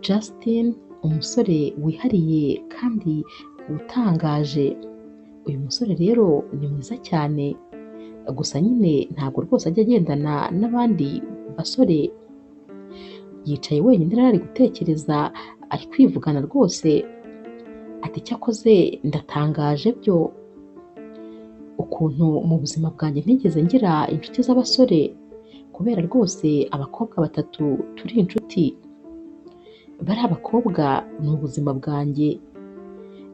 Justin umusore wihariye kandi utangaje. Uyu musore rero ni mwiza cyane, gusa nyine ntabwo rwose ajya agendana n'abandi basore, yicaye wenyine rero ari gutekereza, ari kwivugana rwose, ati cyakoze ndatangaje byo, ukuntu mu buzima bwanjye ntigeze ngira inshuti z'abasore, kubera rwose abakobwa batatu turi inshuti, bariya abakobwa ni ubuzima bwanjye,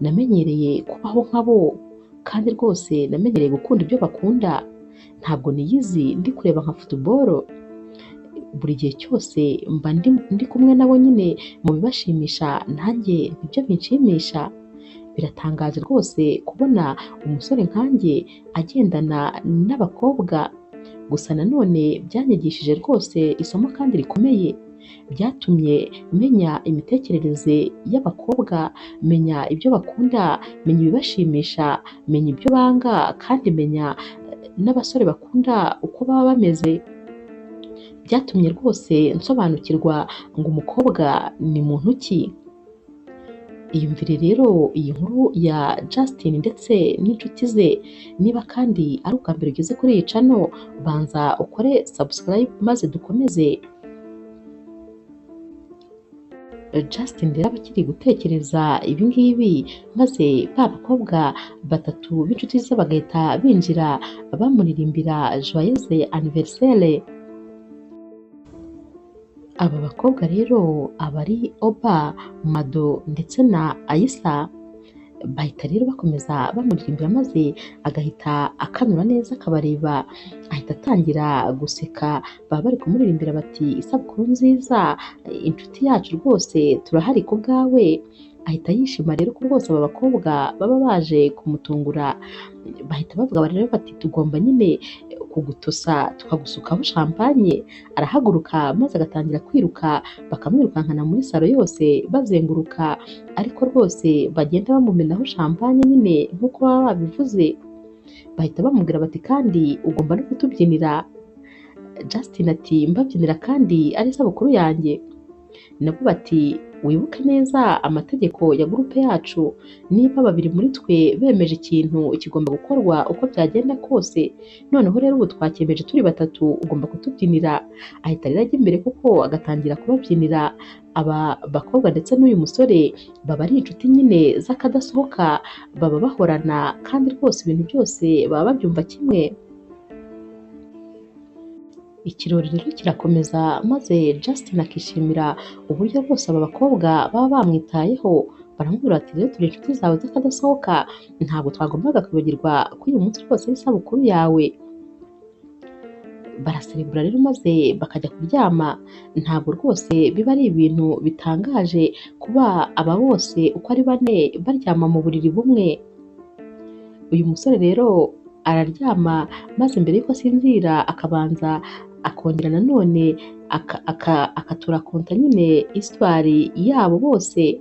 namenyereye kubaho nkabo kandi rwose namenyereye gukunda ibyo bakunda, ntabwo niyizi ndi kureba nka football, buri gihe cyose mba ndi kumwe nabo nyine mu bibashimisha nanjye nibyo binshimisha. Biratangaje rwose kubona umusore nkanjye agendana n'abakobwa, gusa nanone byanyigishije rwose isomo kandi rikomeye, byatumye menya imitekerereze y'abakobwa, menya ibyo bakunda, menya ibibashimisha, menya ibyo banga kandi menya n'abasore bakunda uko baba bameze. Byatumye rwose nsobanukirwa ngo umukobwa ni muntu ki. Iyumvire rero iyi nkuru ya Justin ndetse n'inshuti ze, niba kandi ari ubwa mbere ugeze kuri iyi channel, banza ukore subscribe maze dukomeze. Justin rero aba akiri gutekereza ibi ngibi, maze ba bakobwa batatu b'inshuti ze bagahita binjira bamuririmbira joyeux anniversaire. Aba bakobwa rero aba ari Oba, Mado ndetse na Aisa, bahita rero bakomeza bamuririmbira maze agahita akanura neza akabareba, ahita atangira guseka, baba bari kumuririmbira bati isabukuru nziza, inshuti yacu rwose turahari ku bwawe. Ahita yishima rero ko rwose aba bakobwa baba baje kumutungura, bahita bavuga rero bati tugomba nyine kugutosa tukagusukaho champagne. Arahaguruka maze agatangira kwiruka, bakamwirukankana muri salo yose bazenguruka, ariko rwose bagenda bamumenaho champagne nyine nk'uko baba babivuze. Bahita bamubwira bati kandi ugomba no kutubyinira. Justin ati mbabyinira kandi ari isabukuru yanjye. Nabo bati wibuke neza amategeko ya gurupe yacu, niba babiri muri twe bemeje ikintu kigomba gukorwa uko byagenda kose, noneho rero ubu twacyemeje turi batatu, ugomba kutubyinira. Ahita rero ajya imbere kuko agatangira kubabyinira. Aba bakobwa ndetse n'uyu musore baba ari inshuti nyine z'akadasohoka, baba bahorana kandi rwose ibintu byose baba babyumva kimwe. Ikirori rero kirakomeza maze Justin akishimira uburyo rwose aba bakobwa baba bamwitayeho, baramubwira bati rero turi inshuti zawe z'akadasohoka, ntabwo twagombaga kwibagirwa ko uyu munsi rwose ari isabukuru yawe. Baraserebura rero maze bakajya kuryama. Ntabwo rwose biba ari ibintu bitangaje kuba aba bose uko ari bane baryama mu buriri bumwe. Uyu musore rero araryama maze mbere y'uko asinzira akabanza akongera nanone akaturakonta nyine histoire yabo bose.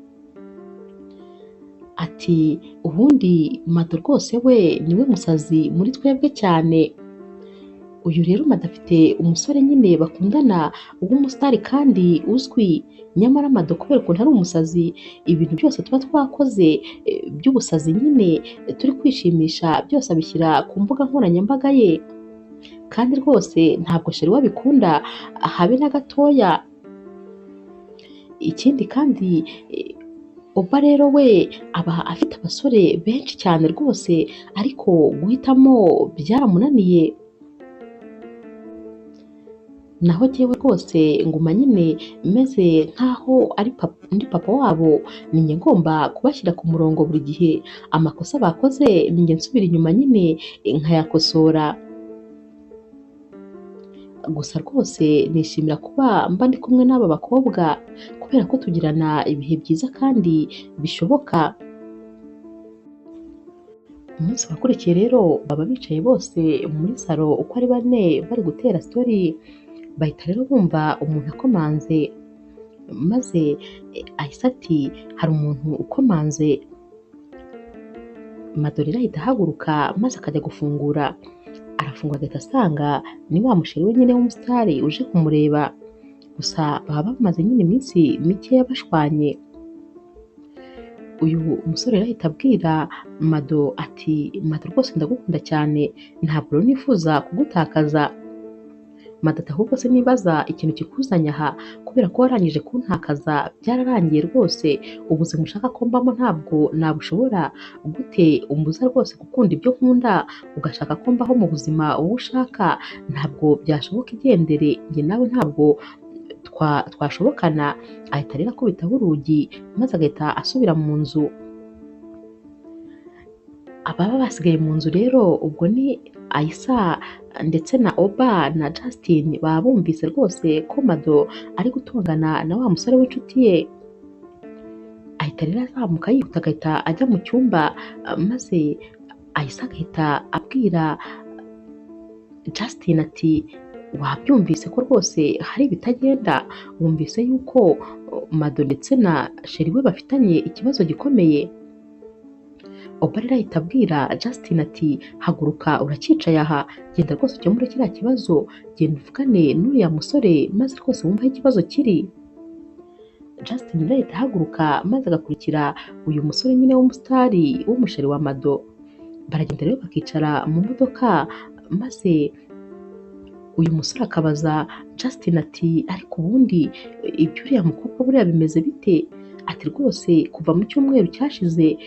Ati ubundi Mado rwose we niwe musazi muri twebwe cyane. Uyu rero Mado afite umusore nyine bakundana w'umusitari kandi uzwi, nyamara Mado kubera ukuntu ari umusazi, ibintu byose tuba twakoze by'ubusazi nyine turi kwishimisha byose abishyira ku mbuga nkoranyambaga ye, kandi rwose ntabwo sheri we abikunda habe na gatoya. Ikindi kandi Oba rero we aba afite abasore benshi cyane rwose, ariko guhitamo byaramunaniye. Naho jyewe rwose nguma nyine meze nk'aho ari ndi papa wabo, ninjye ngomba kubashyira ku murongo buri gihe, amakosa bakoze ninjye nsubira inyuma nyine nkayakosora. Gusa rwose nishimira kuba mba ndi kumwe n'aba bakobwa kubera ko tugirana ibihe byiza kandi bishoboka. Umunsi wakurikiye rero baba bicaye bose muri salo uko ari bane bari gutera story, bahita rero bumva umuntu akomanze, maze ahise ati hari umuntu ukomanze. Mado rero ahita ahaguruka maze akajya gufungura, arafungura agahita asanga ni wa musheri we nyine w'umusitari uje kumureba. Gusa baba bamaze nyine iminsi mikeya bashwanye. Uyu musore rero ahita abwira Mado ati Mado rwose ndagukunda cyane, ntabwo rero nifuza kugutakaza. Mado ati ahubwo se nibaza ikintu kikuzanye aha, kubera ko warangije kuntakaza byararangiye rwose, ubuzima ushaka ko mbamo ntabwo nabushobora, gute umbuza rwose gukunda ibyo nkunda ugashaka ko mbaho mu buzima wowe ushaka, ntabwo byashoboka, igendere, njye nawe ntabwo twashobokana. Ahita rero akubitaho urugi maze agahita asubira mu nzu. Ababa basigaye mu nzu rero ubwo ni Aisa ndetse na Oba na Justin, baba bumvise rwose ko Mado ari gutongana na wa musore w'inshuti ye. Ahita rero azamuka yihuta agahita ajya mu cyumba, maze Aisa agahita abwira Justin ati wabyumvise ko rwose hari ibitagenda, wumvise yuko Mado ndetse na Sheri we bafitanye ikibazo gikomeye. Oba rero ahita abwira Justin ati haguruka uracyicaye aha, genda rwose ukemure kiriya kibazo, genda uvugane n'uriya musore maze rwose wumve aho ikibazo kiri. Justin rero ahita ahaguruka maze agakurikira uyu musore nyine w'umusitari w'umusheri wa Mado. Baragenda rero bakicara mu modoka, maze uyu musore akabaza Justin ati ariko ubundi ibyo uriya mukobwa buriya bimeze bite? Ati rwose kuva mu cyumweru cyashize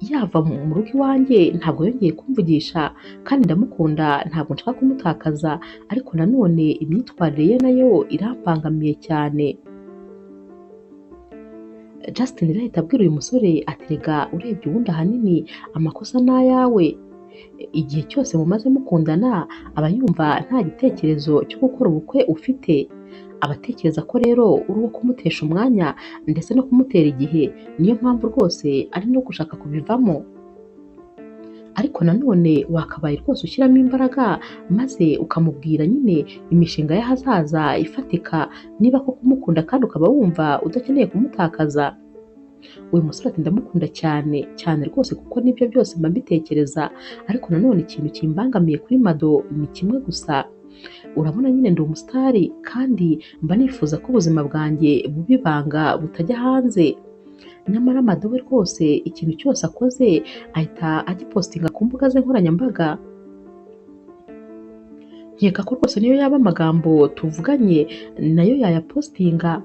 yava mu rugo iwanjye ntabwo yongeye kumvugisha, kandi ndamukunda ntabwo nshaka kumutakaza, ariko nanone imyitwarire ye nayo irambangamiye cyane. Justin rero ahita abwira uyu musore ati rega urebye ubundi ahanini amakosa ni ayawe, igihe cyose mumaze mukundana aba yumva nta gitekerezo cyo gukora ubukwe ufite, abatekereza ko rero uri uwo kumutesha umwanya ndetse no kumutera igihe, niyo mpamvu rwose ari no gushaka kubivamo. Ariko nanone wakabaye rwose ushyiramo imbaraga maze ukamubwira nyine imishinga y'ahazaza ifatika, niba koko umukunda kandi ukaba wumva udakeneye kumutakaza. Uyu musore ati ndamukunda cyane cyane rwose kuko nibyo byose mba mbitekereza, ariko nanone ikintu kimbangamiye kuri Mado ni kimwe gusa, urabona nyine ndi umusitari kandi mba nifuza ko ubuzima bwanjye buba ibanga butajya hanze. Nyamara Mado we rwose ikintu cyose akoze ahita agipostinga ku mbuga ze nkoranyambaga. Nkeka ko rwose niyo yaba amagambo tuvuganye nayo yayapostinga.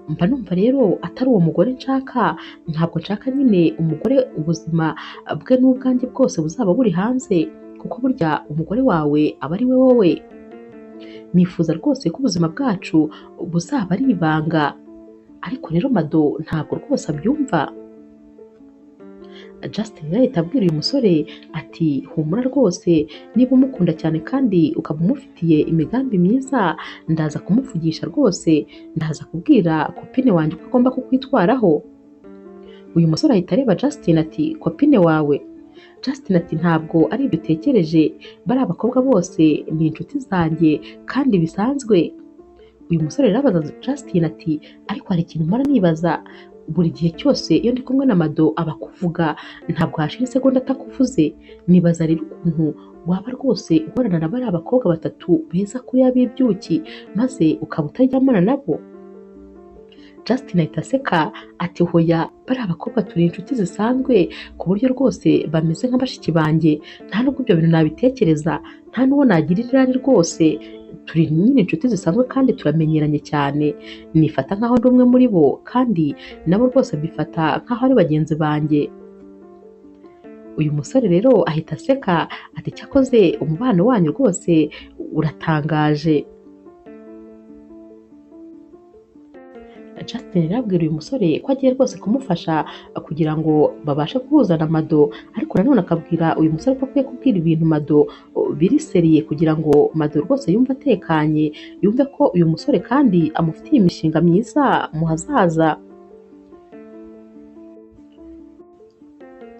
Mba numva rero atari uwo mugore nshaka, ntabwo nshaka nyine umugore ubuzima bwe n'ubwanjye bwose buzaba buri hanze, kuko burya umugore wawe aba ari we wowe. Nifuza rwose ko ubuzima bwacu buzaba ari ibanga, ariko rero Mado ntabwo rwose abyumva. Justin rero ahita abwira uyu musore ati humura rwose niba umukunda cyane kandi ukaba umufitiye imigambi myiza, ndaza kumuvugisha rwose, ndaza kubwira kopine wanjye uko agomba kukwitwaraho. Uyu musore ahita areba Justin ati kopine wawe? Justin ati ntabwo ari ibyo utekereje, bariya abakobwa bose ni inshuti zanjye kandi bisanzwe. Uyu musore rero abaza Justin ati ariko hari ikintu mpora nibaza, buri gihe cyose iyo ndi kumwe na Mado aba akuvuga, ntabwo hashira isegonda atakuvuze, nibaza rero ukuntu waba rwose uhorana na bariya abakobwa batatu beza kuri ab'ibyuki maze ukaba utaryamana nabo. Justin ahita aseka ati hoya bariya abakobwa turi inshuti zisanzwe ku buryo rwose bameze nka bashiki banjye, nta nubwo ibyo bintu nabitekereza, nta n'uwo nagirira irari rwose, turi nyine inshuti zisanzwe kandi turamenyeranye cyane, nifata nkaho ndi umwe muri bo kandi nabo rwose mbifata nkaho ari bagenzi banjye. Uyu musore rero ahita aseka ati cyakoze umubano wanyu rwose uratangaje. Justin rero abwira uyu musore ko agiye rwose kumufasha kugira ngo babashe guhuza na Mado, ariko nanone akabwira uyu musore ko akwiye kubwira ibintu Mado biri seriye kugira ngo Mado rwose yumve atekanye, yumve ko uyu musore kandi amufitiye imishinga myiza mu hazaza.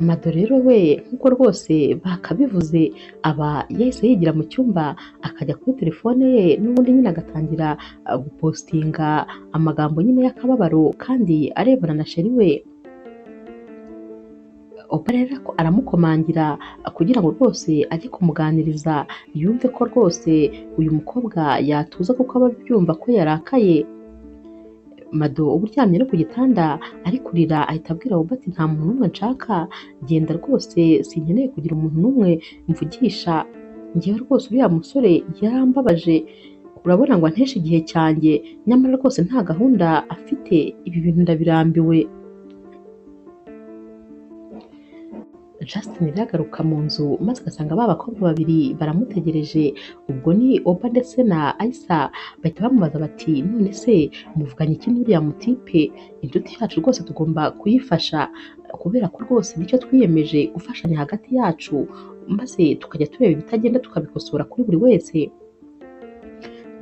Mado rero we nk'uko rwose bakabivuze aba yahise yigira mu cyumba akajya kuri telefone ye n'ubundi nyine agatangira gupostinga amagambo nyine y'akababaro kandi arebana na sheri we. Oba rero aramukomangira kugira ngo rwose ajye kumuganiriza yumve ko rwose uyu mukobwa yatuza kuko aba abyumva ko yarakaye. Mado uba uryamye no ku gitanda ari kurira ahita abwira Oba ati nta muntu n'umwe nshaka, genda rwose sinkeneye kugira umuntu n'umwe mvugisha, njyewe rwose uriya musore yarambabaje, urabona ngo anteshe igihe cyanjye, nyamara rwose nta gahunda afite, ibi bintu ndabirambiwe. Justin rero agaruka mu nzu maze agasanga ba bakobwa babiri baramutegereje, ubwo ni Oba ndetse na Aisa, bahita bamubaza bati none se muvuganye iki n'uriya mutipe? Inshuti yacu rwose tugomba kuyifasha kubera ko rwose nicyo twiyemeje gufashanya hagati yacu, maze tukajya tureba ibitagenda tukabikosora kuri buri wese.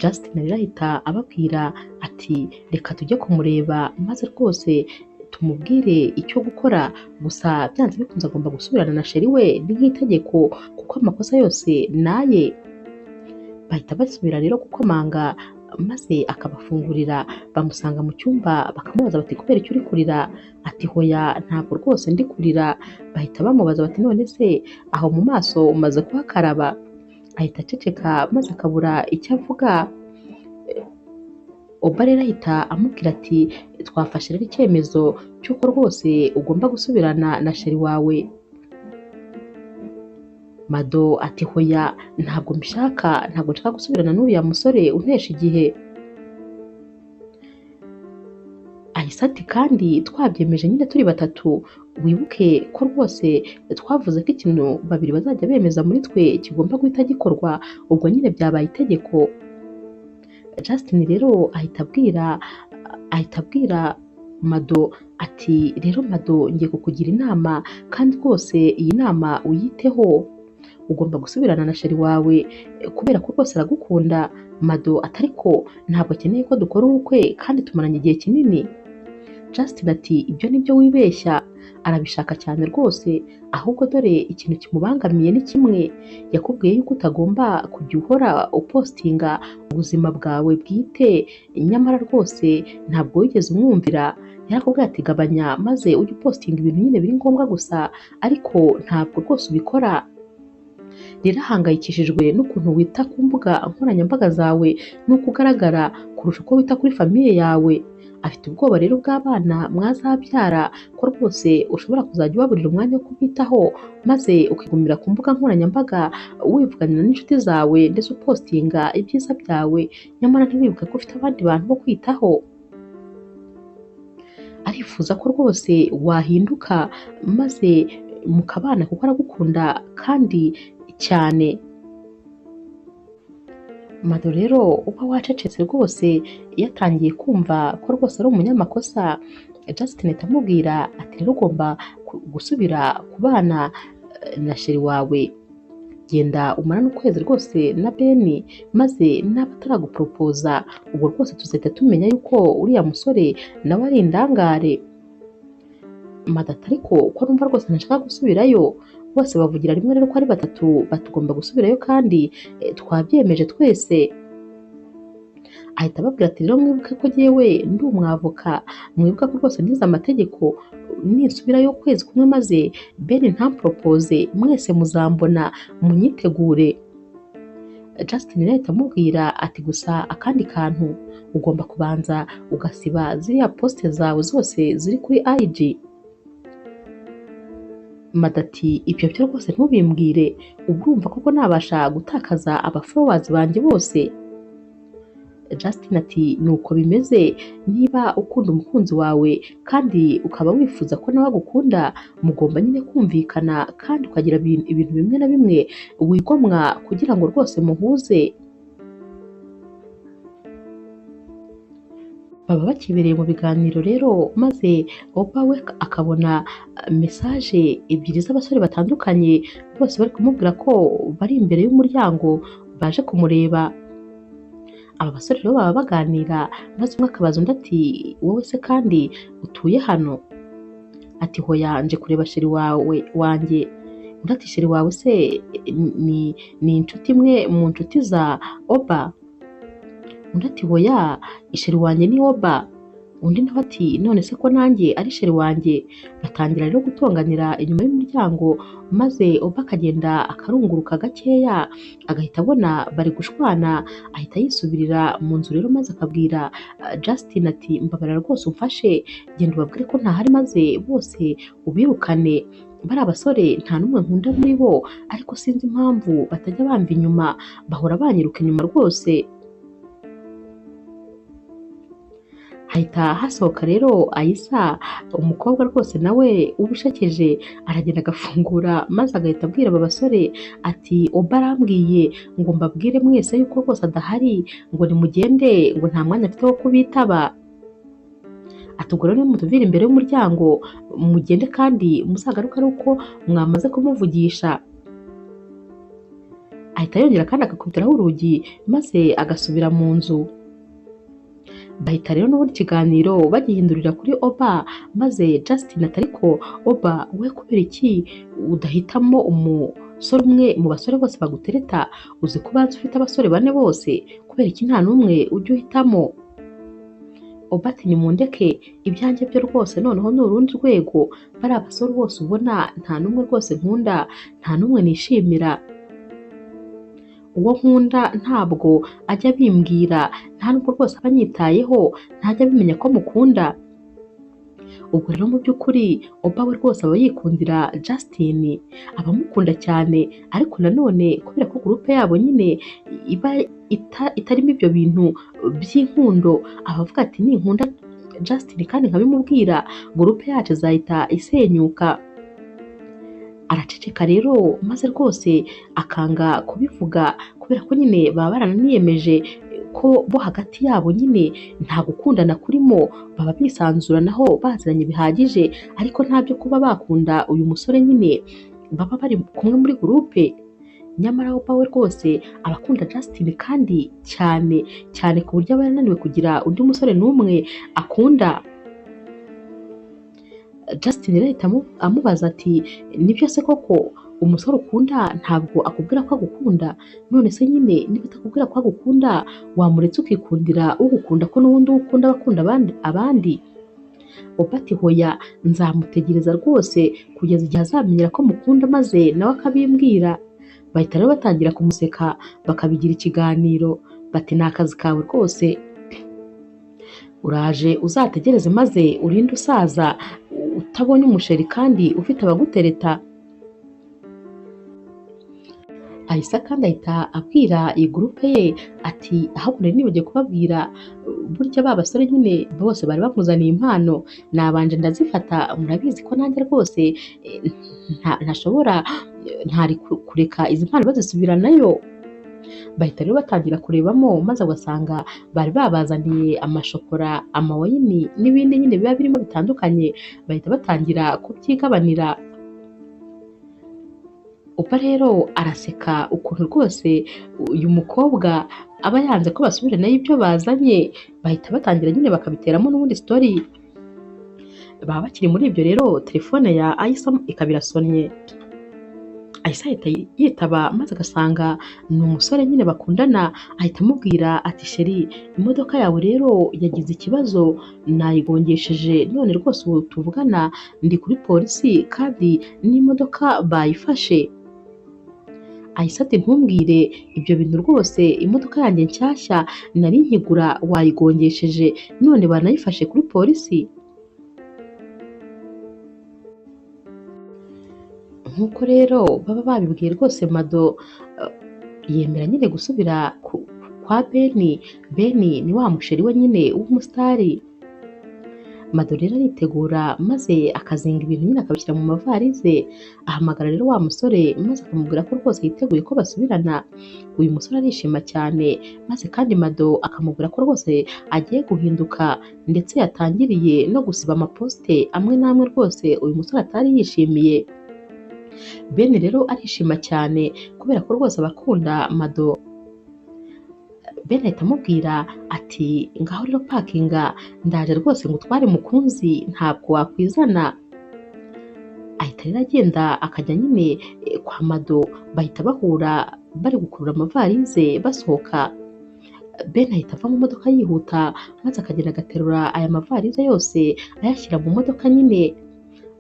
Justin rero ahita ababwira ati reka tujye kumureba maze rwose tumubwire icyo gukora, gusa byanze bikunze agomba gusubirana na sheri we, ni nk'itegeko kuko amakosa yose naye. Bahita basubira rero gukomanga maze akabafungurira, bamusanga mu cyumba bakamubaza bati kubera icyo uri kurira? Ati hoya ntabwo rwose ndi kurira. Bahita bamubaza bati none se aho mu maso umaze kuhakaraba? Ahita aceceka maze akabura icyo avuga. Oba rero ahita amubwira ati twafashe rero icyemezo cy'uko rwose ugomba gusubirana na sheri wawe. Mado ati hoya ntabwo mbishaka, ntabwo nshaka gusubirana n'uriya musore untesha igihe. Ahise ati kandi twabyemeje nyine turi batatu, wibuke ko rwose twavuze ko ikintu babiri bazajya bemeza muri twe kigomba guhita gikorwa, ubwo nyine byabaye itegeko. Justin rero ahita abwira Mado ati rero Mado ngiye kukugira inama kandi rwose iyi nama uyiteho, ugomba gusubirana na sheri wawe kubera ko rwose aragukunda. Mado ati ariko ntabwo akeneye ko dukora ubukwe kandi tumaranye igihe kinini. Justin ati ibyo nibyo wibeshya, arabishaka cyane rwose, ahubwo dore ikintu kimubangamiye ni kimwe, yakubwiye yuko utagomba kujya uhora upostinga ubuzima bwawe bwite, nyamara rwose ntabwo wigeze umwumvira, yarakubwiye ati gabanya maze ujye upostinga ibintu nyine biri ngombwa gusa, ariko ntabwo rwose ubikora. Rero ahangayikishijwe n'ukuntu wita ku mbuga nkoranyambaga zawe n'uko ugaragara kurusha uko wita kuri famiye yawe. Afite ubwoba rero bw'abana mwazabyara ko rwose ushobora kuzajya ubaburira umwanya wo kubitaho maze ukigumira ku mbuga nkoranyambaga wivuganira n'inshuti zawe ndetse upostinga ibyiza byawe, nyamara ntiwibuke ko ufite abandi bantu bo kwitaho. Arifuza ko rwose wahinduka maze mukabana kuko aragukunda kandi cyane. Mado rero uba wacecetse rwose yatangiye kumva ko rwose ari umunyamakosa. Justin ahita amubwira ati rero ugomba gusubira kubana na sheri wawe, genda umarane ukwezi rwose na Beni, maze naba ataraguporopoza ubwo rwose tuzahita tumenya yuko uriya musore nawe ari indangare. Mado ati ariko ko numva rwose ntashaka gusubirayo. Bose bavugira rimwe rero ko ari batatu batugomba gusubirayo kandi twabyemeje twese. Ahita ababwira ati rero mwibuke ko jyewe ndi umwavoka, mwibuke ko rwose nize amategeko, ninsubirayo ukwezi kumwe maze Ben ntamporopoze mwese muzambona munyitegure. Justin rero ahita amubwira ati gusa akandi kantu ugomba kubanza ugasiba ziriya poste zawe zose ziri kuri IG. Mado ati ibyo byo rwose ntubimbwire, ubwo urumva koko nabasha gutakaza aba followers banjye bose? Justin ati nuko bimeze, niba ukunda umukunzi wawe kandi ukaba wifuza ko nawe agukunda, mugomba nyine kumvikana kandi ukagira ibintu bimwe na bimwe wigomwa kugira ngo rwose muhuze. Baba bakibereye mu biganiro rero maze Oba we akabona mesaje ebyiri z'abasore batandukanye bose bari kumubwira ko bari imbere y'umuryango baje kumureba. Aba basore rero baba baganira maze umwe akabaza undi ati wowe se kandi utuye hano? Ati hoya nje kureba sheri wawe wanjye. Undi ati sheri wawe se ni inshuti imwe mu nshuti za Oba? Undi ati hoya isheri wanjye ni Oba. Undi nawe ati none se ko nanjye ari chéri wanjye. Batangira rero gutonganira inyuma y'umuryango, maze Oba akagenda akarunguruka gakeya, agahita abona bari gushwana, ahita yisubirira mu nzu rero, maze akabwira Justin ati mbabarira rwose umfashe, genda ubabwire ko ntahari maze bose ubirukane. Bari abasore nta n'umwe nkunda muri bo, ariko sinzi impamvu batajya bamva inyuma, bahora banyiruka inyuma rwose. Hahita hasohoka rero Ayisa, umukobwa rwose nawe ubushakeje, aragenda agafungura maze agahita abwira aba basore ati Oba arambwiye ngo mbabwire mwese yuko rwose adahari, ngo nimugende, ngo nta mwanya afite wo kubitaba. Ati ubwo rero nimutuvira imbere y'umuryango mugende, kandi muzagaruke ari uko mwamaze kumuvugisha. Ahita yongera kandi agakubitiraho urugi maze agasubira mu nzu. Bahita rero n'ubundi ikiganiro bagihindurira kuri Oba, maze Justin ati ariko Oba we kubera iki udahitamo umusore umwe mu basore bose bagutereta? Uzi ko ubanza ufite abasore bane bose, kubera iki nta n'umwe ujya uhitamo? Oba ati nimundeke, ibyanjye byo rwose noneho ni urundi rwego, bari abasore bose ubona nta n'umwe rwose nkunda, nta n'umwe nishimira. Uwo nkunda ntabwo ajya abimbwira, nta nubwo rwose aba anyitayeho, ntajya abimenya ko mukunda. Ubwo rero mu by'ukuri Oba we rwose aba yikundira Justin, aba amukunda cyane, ariko nanone kubera ko gurupe yabo nyine iba itarimo ibyo bintu by'inkundo, aba avuga ati ninkunda Justin kandi nkabimubwira, gurupe yacu izahita isenyuka. Araceceka rero maze rwose akanga kubivuga, kubera ko nyine baba barananiyemeje ko bo hagati yabo nyine nta gukundana kurimo, baba bisanzuranaho baziranye bihagije, ariko nta byo kuba bakunda uyu musore nyine baba bari kumwe muri gurupe. Nyamara Oba we rwose aba akunda Justin kandi cyane cyane, ku buryo aba yarananiwe kugira undi musore n'umwe akunda. Justin rero ahita amubaza ati nibyo se koko umusore ukunda ntabwo akubwira ko agukunda? None se nyine niba atakubwira ko agukunda wamuretse ukikundira ugukunda, ko n'ubundi uwo ukunda aba akunda abandi? Oba ati hoya, nzamutegereza rwose kugeza igihe azamenyera ko mukunda maze nawe akabimbwira. Bahita rero batangira kumuseka bakabigira ikiganiro, bati ni akazi kawe rwose, uraje uzategereze maze urinde usaza utabonye umusheri kandi ufite abagutereta. Ayisa kandi ahita abwira iyi gurupe ye ati ahubwo nari nibagiwe kubabwira, burya ba basore nyine bose bari bamuzaniye impano, nabanje ndazifata, murabizi ko nanjye rwose ntashobora ntari kureka izi mpano bazisubiranayo. Bahita rero batangira kurebamo, maze ugasanga bari babazaniye amashokora, amawayini n'ibindi nyine biba birimo bitandukanye, bahita batangira kubyigabanira. Oba rero araseka ukuntu rwose uyu mukobwa aba yanze ko basubiranayo ibyo bazanye, bahita batangira nyine bakabiteramo n'ubundi story. Baba bakiri muri ibyo rero telefone ya Ayisa ikaba irasonnye. Ayisa ahita yitaba maze agasanga ni umusore nyine bakundana, ahita amubwira ati chéri imodoka yawe rero yagize ikibazo nayigongesheje, none rwose ubu tuvugana ndi kuri polisi kandi n'imodoka bayifashe. Ayisa ati ntumbwire ibyo bintu rwose, imodoka yanjye nshyashya nari nkigura wayigongesheje none banayifashe kuri polisi. Nk'uko rero baba babibwiye rwose Mado yemera nyine gusubira kwa Beni. Beni ni wa musheri we nyine w'umusitari. Mado rero aritegura maze akazinga ibintu nyine akabishyira mu mavarize, ahamagara rero wa musore maze akamubwira ko rwose yiteguye ko basubirana. Uyu musore arishima cyane, maze kandi Mado akamubwira ko rwose agiye guhinduka, ndetse yatangiriye no gusiba amaposite amwe n'amwe rwose uyu musore atari yishimiye. Beni rero arishima cyane kubera ko rwose abakunda Mado. Beni ahita amubwira ati ngaho rero pakinga, ndaje rwose ngo utware mukunzi, ntabwo wakwizana. Ahita rero agenda akajya nyine kwa Mado, bahita bahura bari gukurura amavarize basohoka. Ben ahita ava mu modoka yihuta maze akagenda agaterura aya mavarize yose ayashyira mu modoka nyine.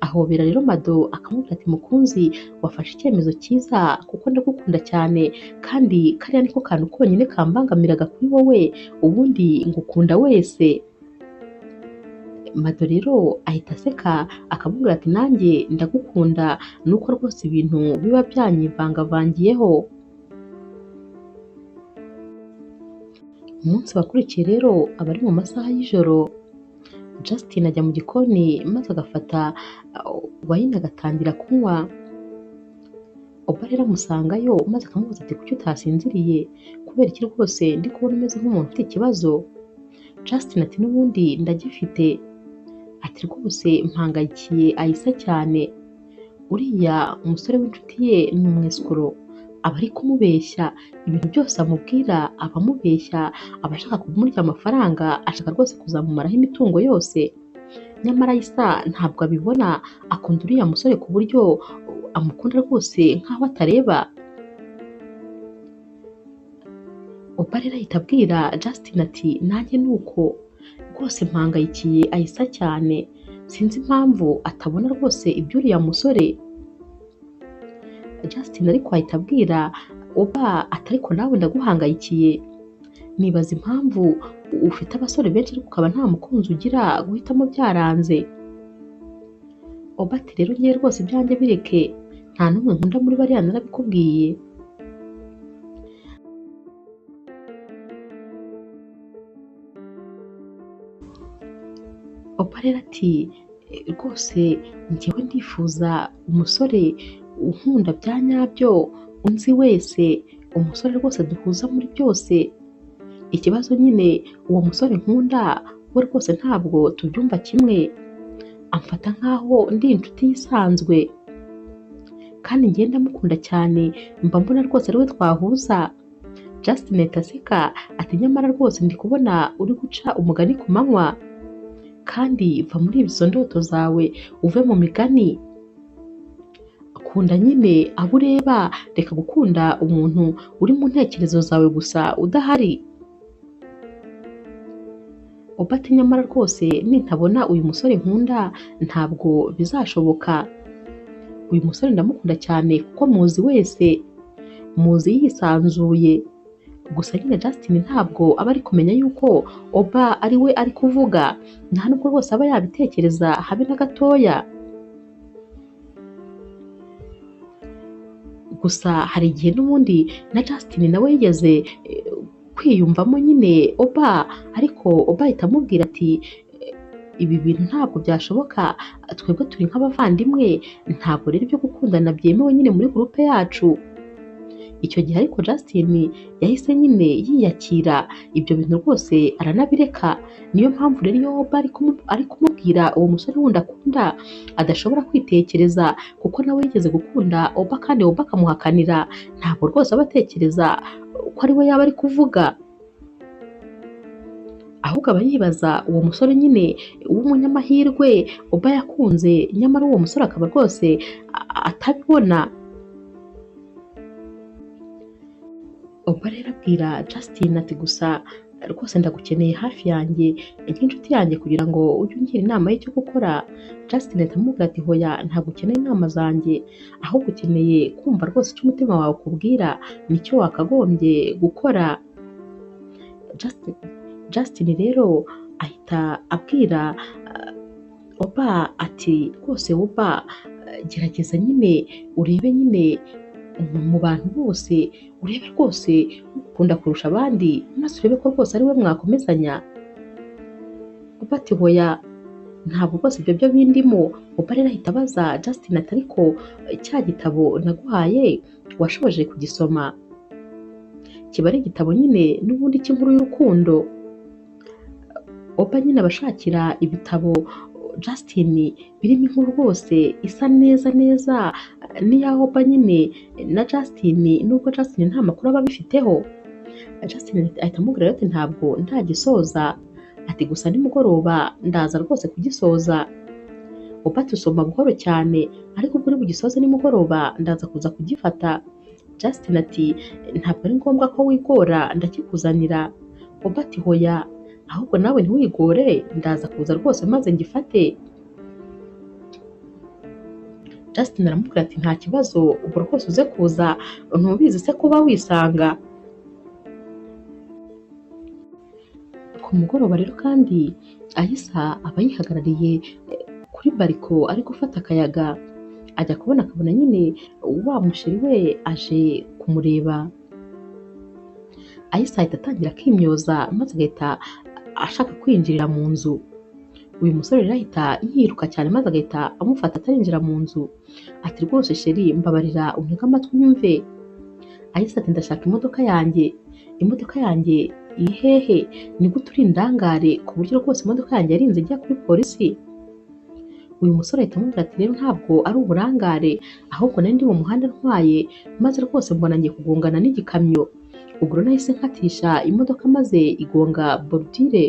Ahobera rero Mado akamubwira ati mukunzi wafashe icyemezo cyiza kuko ndagukunda cyane kandi kariya niko kantu konyine kambangamiraga kuri wowe, ubundi ngukunda wese. Mado rero ahita aseka akamubwira ati nanjye ndagukunda nuko rwose ibintu biba byanyivangavangiyeho. Umunsi wakurikiye rero aba ari mu masaha y'ijoro, Justin ajya mu gikoni maze agafata wayini agatangira kunywa. Oba rero amusangayo maze akamubaza ati kuki utasinziriye, kubera iki rwose ndi kubona umeze nk'umuntu ufite ikibazo. Justin ati n'ubundi ndagifite, ati rwose mpangayikiye Aisa cyane, uriya umusore w'inshuti ye ni umwesikoro, aba ari kumubeshya ibintu byose amubwira aba amubeshya, aba ashaka kumurya amafaranga, ashaka rwose kuzamumaraho imitungo yose. Nyamara Aisa ntabwo abibona, akunda uriya musore ku buryo amukunda rwose nk'aho atareba. Oba rero ahita abwira Justin ati nanjye ni uko rwose mpangayikiye Aisa cyane, sinzi impamvu atabona rwose iby'uriya musore. Justin ariko ahita abwira Oba ati ariko nawe ndaguhangayikiye, nibaza impamvu ufite abasore benshi ariko ukaba nta mukunzi ugira, guhitamo byaranze. Oba ati rero ngewe rwose ibyanjye bireke, nta n'umwe nkunda muri bariya narabikubwiye. Oba rero ati rwose njyewe ndifuza umusore unkunda bya nyabyo, unzi wese, umusore rwose duhuza muri byose. Ikibazo nyine uwo musore nkunda we rwose ntabwo tubyumva kimwe, amfata nkaho ndi inshuti isanzwe kandi njye ndamukunda cyane, mba mbona rwose ariwe twahuza. Justin ahita aseka ati nyamara rwose ndi kubona uri guca umugani ku manywa, kandi va muri izo ndoto zawe uve mu migani, kunda nyine abo ureba, reka gukunda umuntu uri mu ntekerezo zawe gusa udahari. Oba ati nyamara rwose nintabona uyu musore nkunda ntabwo bizashoboka, uyu musore ndamukunda cyane kuko muzi wese, muzi yisanzuye. Gusa nyine Justin ntabwo aba ari kumenya yuko Oba ari we ari kuvuga, nta nubwo rwose aba yabitekereza habe na gatoya. Gusa hari igihe n'ubundi na Justin nawe yigeze kwiyumvamo nyine Oba, ariko Oba ahita amubwira ati ibi bintu ntabwo byashoboka, twebwe turi nk'abavandimwe, ntabwo rero ibyo gukundana byemewe nyine muri gurupe yacu. Icyo gihe ariko Justin yahise nyine yiyakira ibyo bintu rwose aranabireka. Niyo mpamvu rero iyo Oba ari kumubwira uwo musore wundi akunda adashobora kwitekereza, kuko nawe yigeze gukunda Oba kandi Oba akamuhakanira, ntabwo rwose aba atekereza ko ari we yaba ari kuvuga, ahubwo aba yibaza uwo musore nyine w'umunyamahirwe Oba yakunze, nyamara uwo musore akaba rwose atabibona. Oba rero abwira Justin ati gusa rwose ndagukeneye hafi yanjye nk'inshuti yanjye kugira ngo ujye ungira inama y'icyo gukora. Justin ahita amubwira ati hoya ntabwo ukeneye inama zanjye, ahubwo ukeneye kumva rwose icyo umutima wawe ukubwira nicyo wakagombye gukora. Justin rero ahita abwira Oba ati rwose Oba gerageza nyine urebe nyine mu bantu bose, urebe rwose ukunda kurusha abandi, maze urebe ko rwose ari we mwakomezanya. Oba ati hoya ntabwo rwose ibyo byo bindimo. Oba rero ahita abaza Justin ati ariko cya gitabo naguhaye washoboje kugisoma? Kiba ari igitabo nyine n'ubundi cy'inkuru y'urukundo. Oba nyine abashakira ibitabo Justin birimo inkuru rwose isa neza neza n'iya Oba nyine na Justin, nubwo Justin nta makuru aba abifiteho. Justin ahita amubwira ati ntabwo ndagisoza, ati gusa nimugoroba ndaza rwose kugisoza. Oba ati usoma buhoro cyane, ariko ubwo uri bugisoze nimugoroba ndaza kuza kugifata. Justin ati ntabwo ari ngombwa ko wigora ndakikuzanira. Oba ati hoya, ahubwo nawe ntiwigore, ndaza kuza rwose maze ngifate. Justin aramubwira ati nta kibazo, ubwo rwose uze kuza, ntubizi se kuba wisanga. Ku mugoroba rero kandi Ayisa aba yihagarariye kuri bariko ari gufata akayaga, ajya kubona akabona nyine wa musheri we aje kumureba. Ayisa ahita atangira akimyoza maze agahita ashaka kwinjirira mu nzu. Uyu musore rero ahita yiruka cyane maze agahita amufata atarinjira mu nzu. Ati rwose sheri mbabarira untege amatwi unyumve. Ayisa ati ndashaka imodoka yanjye, imodoka yanjye iri hehe? Ni gute uri indangare ku buryo rwose imodoka yanjye yarinze ijya kuri polisi? Uyu musore ahita amubwira ati rero ntabwo ari uburangare, ahubwo nari ndi mu muhanda ntwaye maze rwose mbona ngiye kugongana n'igikamyo. Ubwo rero nahise nkatisha imodoka maze igonga borudire.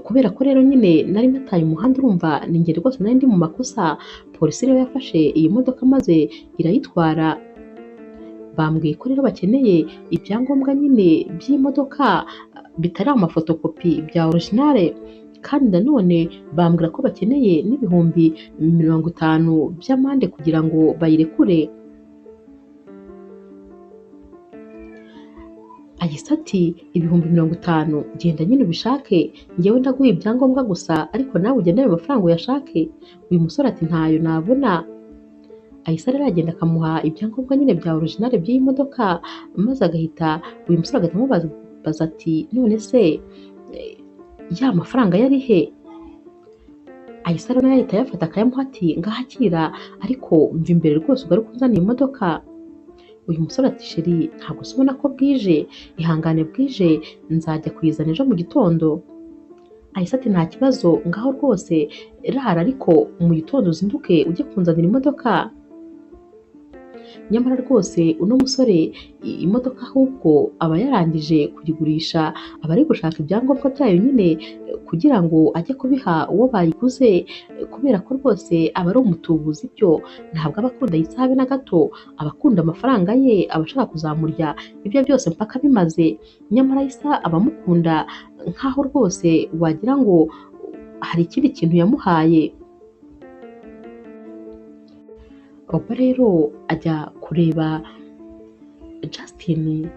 Kubera ko rero nyine nari nataye umuhanda, urumva ni njye rwose nari ndi mu makosa. Polisi rero yafashe iyi modoka maze irayitwara. Bambwiye ko rero bakeneye ibyangombwa nyine by'imodoka bitari amafotokopi bya originale, kandi nanone bambwira ko bakeneye n'50,000 by'amande kugira ngo bayirekure. Ayisa ati 50,000 genda nyine ubishake, njyewe ndaguha ibyangombwa gusa, ariko nawe ugende ayo mafaranga uyashake. Uyu musore ati ntayo nabona. Ayisa rero aragenda akamuha ibyangombwa nyine bya originale by'iyi modoka, maze agahita uyu musore agahita amubaza ati none se ya mafaranga yari he? Ayisa rero nawe ahita ayafata akayamuha ati ngahakira, ariko mva imbere rwose ugaruke unzaniye imodoka. Uyu musore ati sheri ntabwo se ubona ko bwije, ihangane bwije nzajya kuyizana ejo mu gitondo. Ayisa ati nta kibazo, ngaho rwose rara, ariko mu gitondo uzinduke ujye kunzanira imodoka. Nyamara rwose uno musore imodoka ahubwo aba yarangije kuyigurisha, aba ari gushaka ibyangombwa byayo nyine kugira ngo ajye kubiha uwo bayiguze, kubera ko rwose aba ari umutubuzi byo, ntabwo aba akunda Ayisa habe na gato, aba akunda amafaranga ye, aba ashaka kuzamurya ibyo byose mpaka bimaze. Nyamara Ayisa aba amukunda nkaho rwose wagira ngo hari ikindi kintu yamuhaye. Oba rero ajya kureba Justin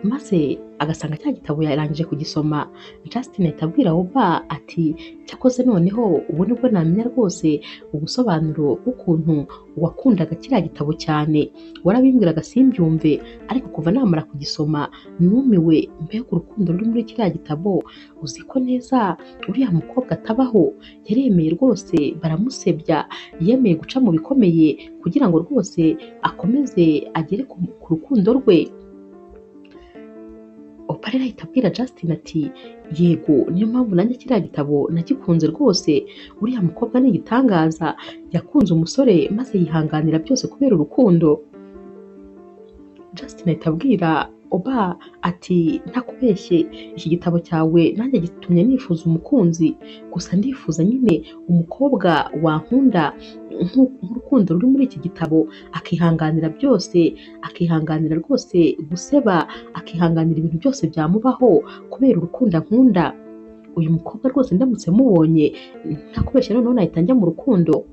maze agasanga cya gitabo yarangije kugisoma. Justin ahita abwira Oba ati cyakoze noneho ubu nibwo namenya rwose ubusobanuro bw'ukuntu wakundaga kiriya gitabo cyane, warabimbwiraga simbyumve, ariko kuva namara kugisoma numiwe, mbega urukundo ruri muri kiriya gitabo, uzi ko neza uriya mukobwa atabaho, yaremeye rwose baramusebya, yemeye guca mu bikomeye kugira ngo rwose akomeze agere ku rukundo rwe. Oba rero ahita abwira Justin ati yego niyo mpamvu nanjye kiriya gitabo nagikunze rwose, uriya mukobwa ni igitangaza, yakunze umusore maze yihanganira byose kubera urukundo. Justin ahita abwira Oba ati ntakubeshye, iki gitabo cyawe nanjye gitumye nifuza umukunzi, gusa ndifuza nyine umukobwa wankunda nk'urukundo ruri muri iki gitabo, akihanganira byose, akihanganira rwose guseba, akihanganira ibintu byose byamubaho kubera urukundo ankunda. Uyu mukobwa rwose ndamutse mubonye ntakubeshye noneho nahita njya mu rukundo.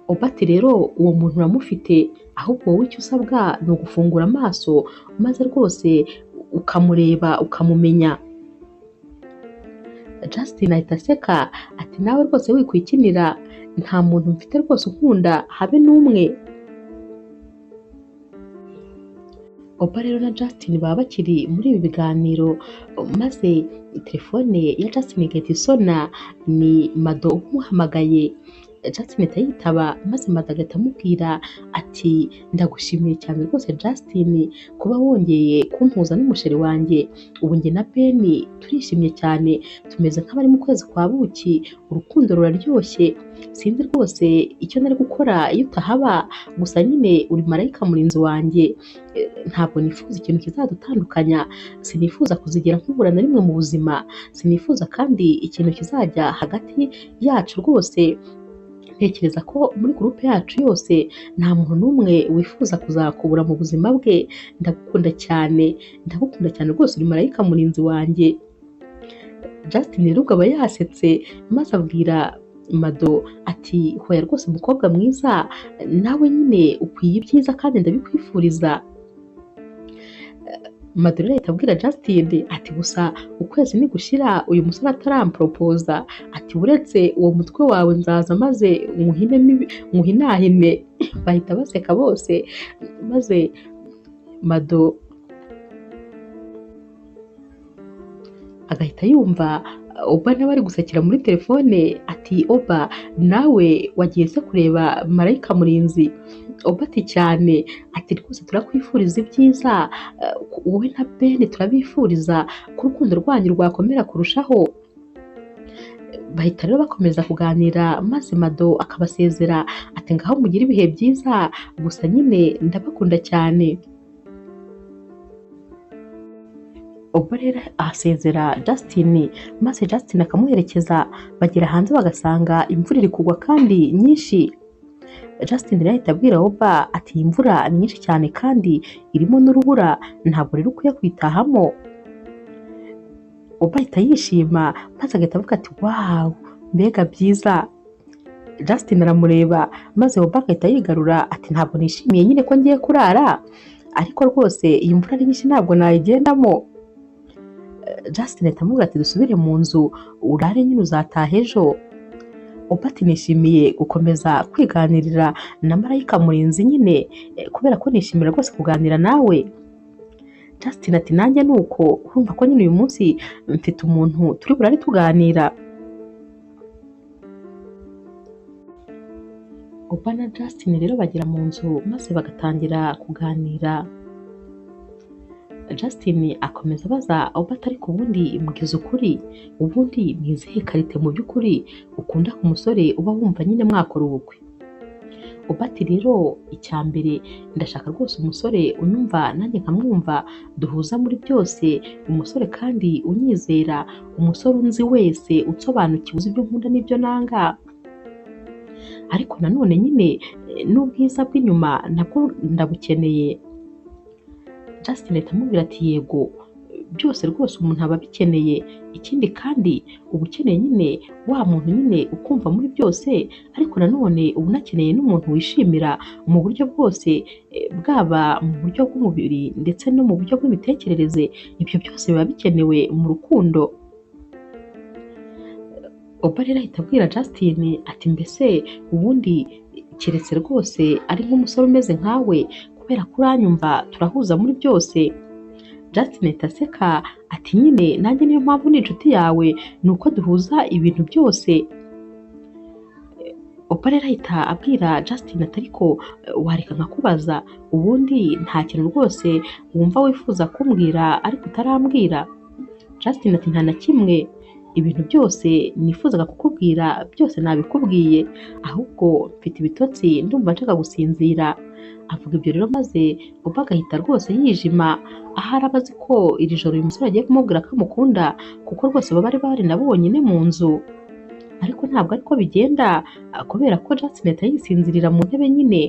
Oba ati rero uwo muntu uramufite, ahubwo wowe icyo usabwa ni ugufungura amaso maze rwose ukamureba ukamumenya. Justin ahita aseka ati nawe rwose wikwikinira, nta muntu mfite rwose unkunda habe n'umwe. Oba rero na Justin baba bakiri muri ibi biganiro, maze telefone ya Justin igahita isona, ni Mado umuhamagaye. Justin ahita yitaba maze Mado agahita amubwira ati ndagushimiye cyane rwose Justin kuba wongeye kumpuza n'umusheri wanjye, ubu njye na Ben turishimye cyane, tumeze nk'abari mu kwezi kwa buki, urukundo ruraryoshye, sinzi rwose icyo nari gukora iyo utahaba, gusa nyine uri marayika murinzi wanjye, ntabwo nifuza ikintu kizadutandukanya, sinifuza kuzigera nkubura na rimwe mu buzima, sinifuza kandi ikintu kizajya hagati yacu rwose, Ntekereza ko muri gurupe yacu yose nta muntu n'umwe wifuza kuzakubura mu buzima bwe. Ndagukunda cyane, ndagukunda cyane rwose, uri marayika murinzi wanjye. Justin rero ubwo aba yasetse maze abwira Mado ati hoya rwose mukobwa mwiza, nawe nyine ukwiye ibyiza kandi ndabikwifuriza. Mado rero ahita abwira Justin ati gusa ukwezi nigushira uyu musore ataramporopoza, ati uretse uwo mutwe wawe nzaza maze nkuhinahine. Bahita baseka bose, maze Mado agahita yumva Oba nawe ari gusekera muri telefone ati Oba nawe wagiye se kureba marayika murinzi? Oba ati cyane, ati rwose turakwifuriza ibyiza, wowe na Ben turabifuriza ko urukundo rwanyu rwakomera kurushaho. Bahita rero bakomeza kuganira maze Mado akabasezera ati ngaho mugire ibihe byiza, gusa nyine ndabakunda cyane. Ubwo rero ahasezera Justin maze Justin akamuherekeza, bagera hanze bagasanga imvura iri kugwa kandi nyinshi. Justin rero ahita abwira Oba ati iyi mvura ni nyinshi cyane kandi irimo n'urubura, ntabwo rero ukwiye kuyitahamo. Oba ahita yishima maze agahita avuga ati wawu mbega byiza. Justin aramureba maze Oba agahita yigarura ati ntabwo nishimiye nyine ko ngiye kurara, ariko rwose iyi mvura ari nyinshi ntabwo nayigendamo. Justin ahita amubwira ati dusubire mu nzu urare nyine uzataha ejo. Oba ati nishimiye gukomeza kwiganirira na marayika murinzi nyine, kubera ko nishimira rwose kuganira nawe. Justin ati nanjye ni uko, urumva ko nyine uyu munsi mfite umuntu turi burare tuganira. Oba na Justin rero bagera mu nzu maze bagatangira kuganira. Justin akomeza abaza Oba ati ariko ubundi mbwiza ukuri, ubundi ni izihe karite mu by'ukuri ukunda ku musore uba wumva nyine mwakora ubukwe? Oba ati rero icya mbere ndashaka rwose umusore unyumva nanjye nkamwumva, duhuza muri byose, umusore kandi unyizera, umusore unzi wese unsobanukiwe uzi ibyo nkunda n'ibyo nanga. Ariko nanone nyine n'ubwiza bw'inyuma nabwo ndabukeneye. Justin ahita amubwira ati yego byose rwose umuntu aba abikeneye, ikindi kandi uba ukeneye nyine wa muntu nyine ukumva muri byose, ariko nanone uba unakeneye n'umuntu wishimira mu buryo bwose, bwaba mu buryo bw'umubiri ndetse no mu buryo bw'imitekerereze, ibyo byose biba bikenewe mu rukundo. Oba rero ahita abwira Justin ati mbese ubundi keretse rwose ari nk'umusore umeze nkawe, kubera ko uranyumva turahuza muri byose. Justin ahita aseka ati nyine nanjye niyo mpamvu ni inshuti yawe, ni uko duhuza ibintu byose. Oba rero ahita abwira Justin ati ariko wareka nkakubaza, ubundi nta kintu rwose wumva wifuza kumbwira ariko utarambwira? Justin ati nta na kimwe, ibintu byose nifuzaga kukubwira byose nabikubwiye, ahubwo mfite ibitotsi ndumva nshaka gusinzira. Avuga ibyo rero maze Oba agahita rwose yijima, ahari aba azi ko iri joro uyu musore agiye kumubwira ko amukunda, kuko rwose baba bari na bonyine mu nzu. Ariko ntabwo ariko bigenda, kubera ko Justin ahita yisinzirira mu ntebe nyine.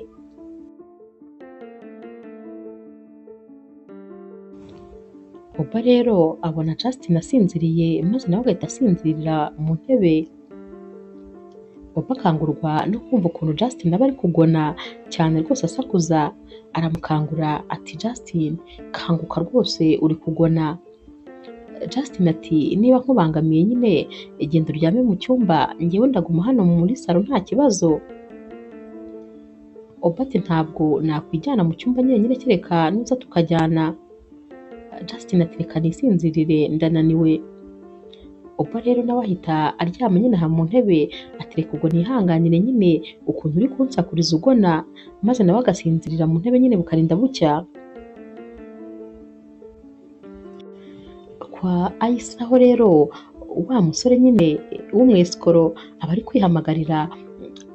Oba rero abona Justin asinziriye maze nawe agahita asinzirira mu ntebe. Oba akangurwa no kumva ukuntu Justin aba ari kugona cyane rwose asakuza, aramukangura ati Justin kanguka rwose uri kugona. Justin ati niba nkubangamiye nyine genda uryame mu cyumba, njyewe ndaguma hano muri salo nta kibazo. Oba ati ntabwo nakwijyana mu cyumba njyenyine kereka nuza tukajyana. Justin ati reka nisinzirire ndananiwe. Oba rero nawe ahita aryama nyine aha mu ntebe ati reka ubwo nihanganire nyine ukuntu uri kunsakuriza ugona, maze nawe agasinzirira mu ntebe nyine bukarinda bucya. Kwa Aisha ho rero wa musore nyine w'umwesikoro aba ari kwihamagarira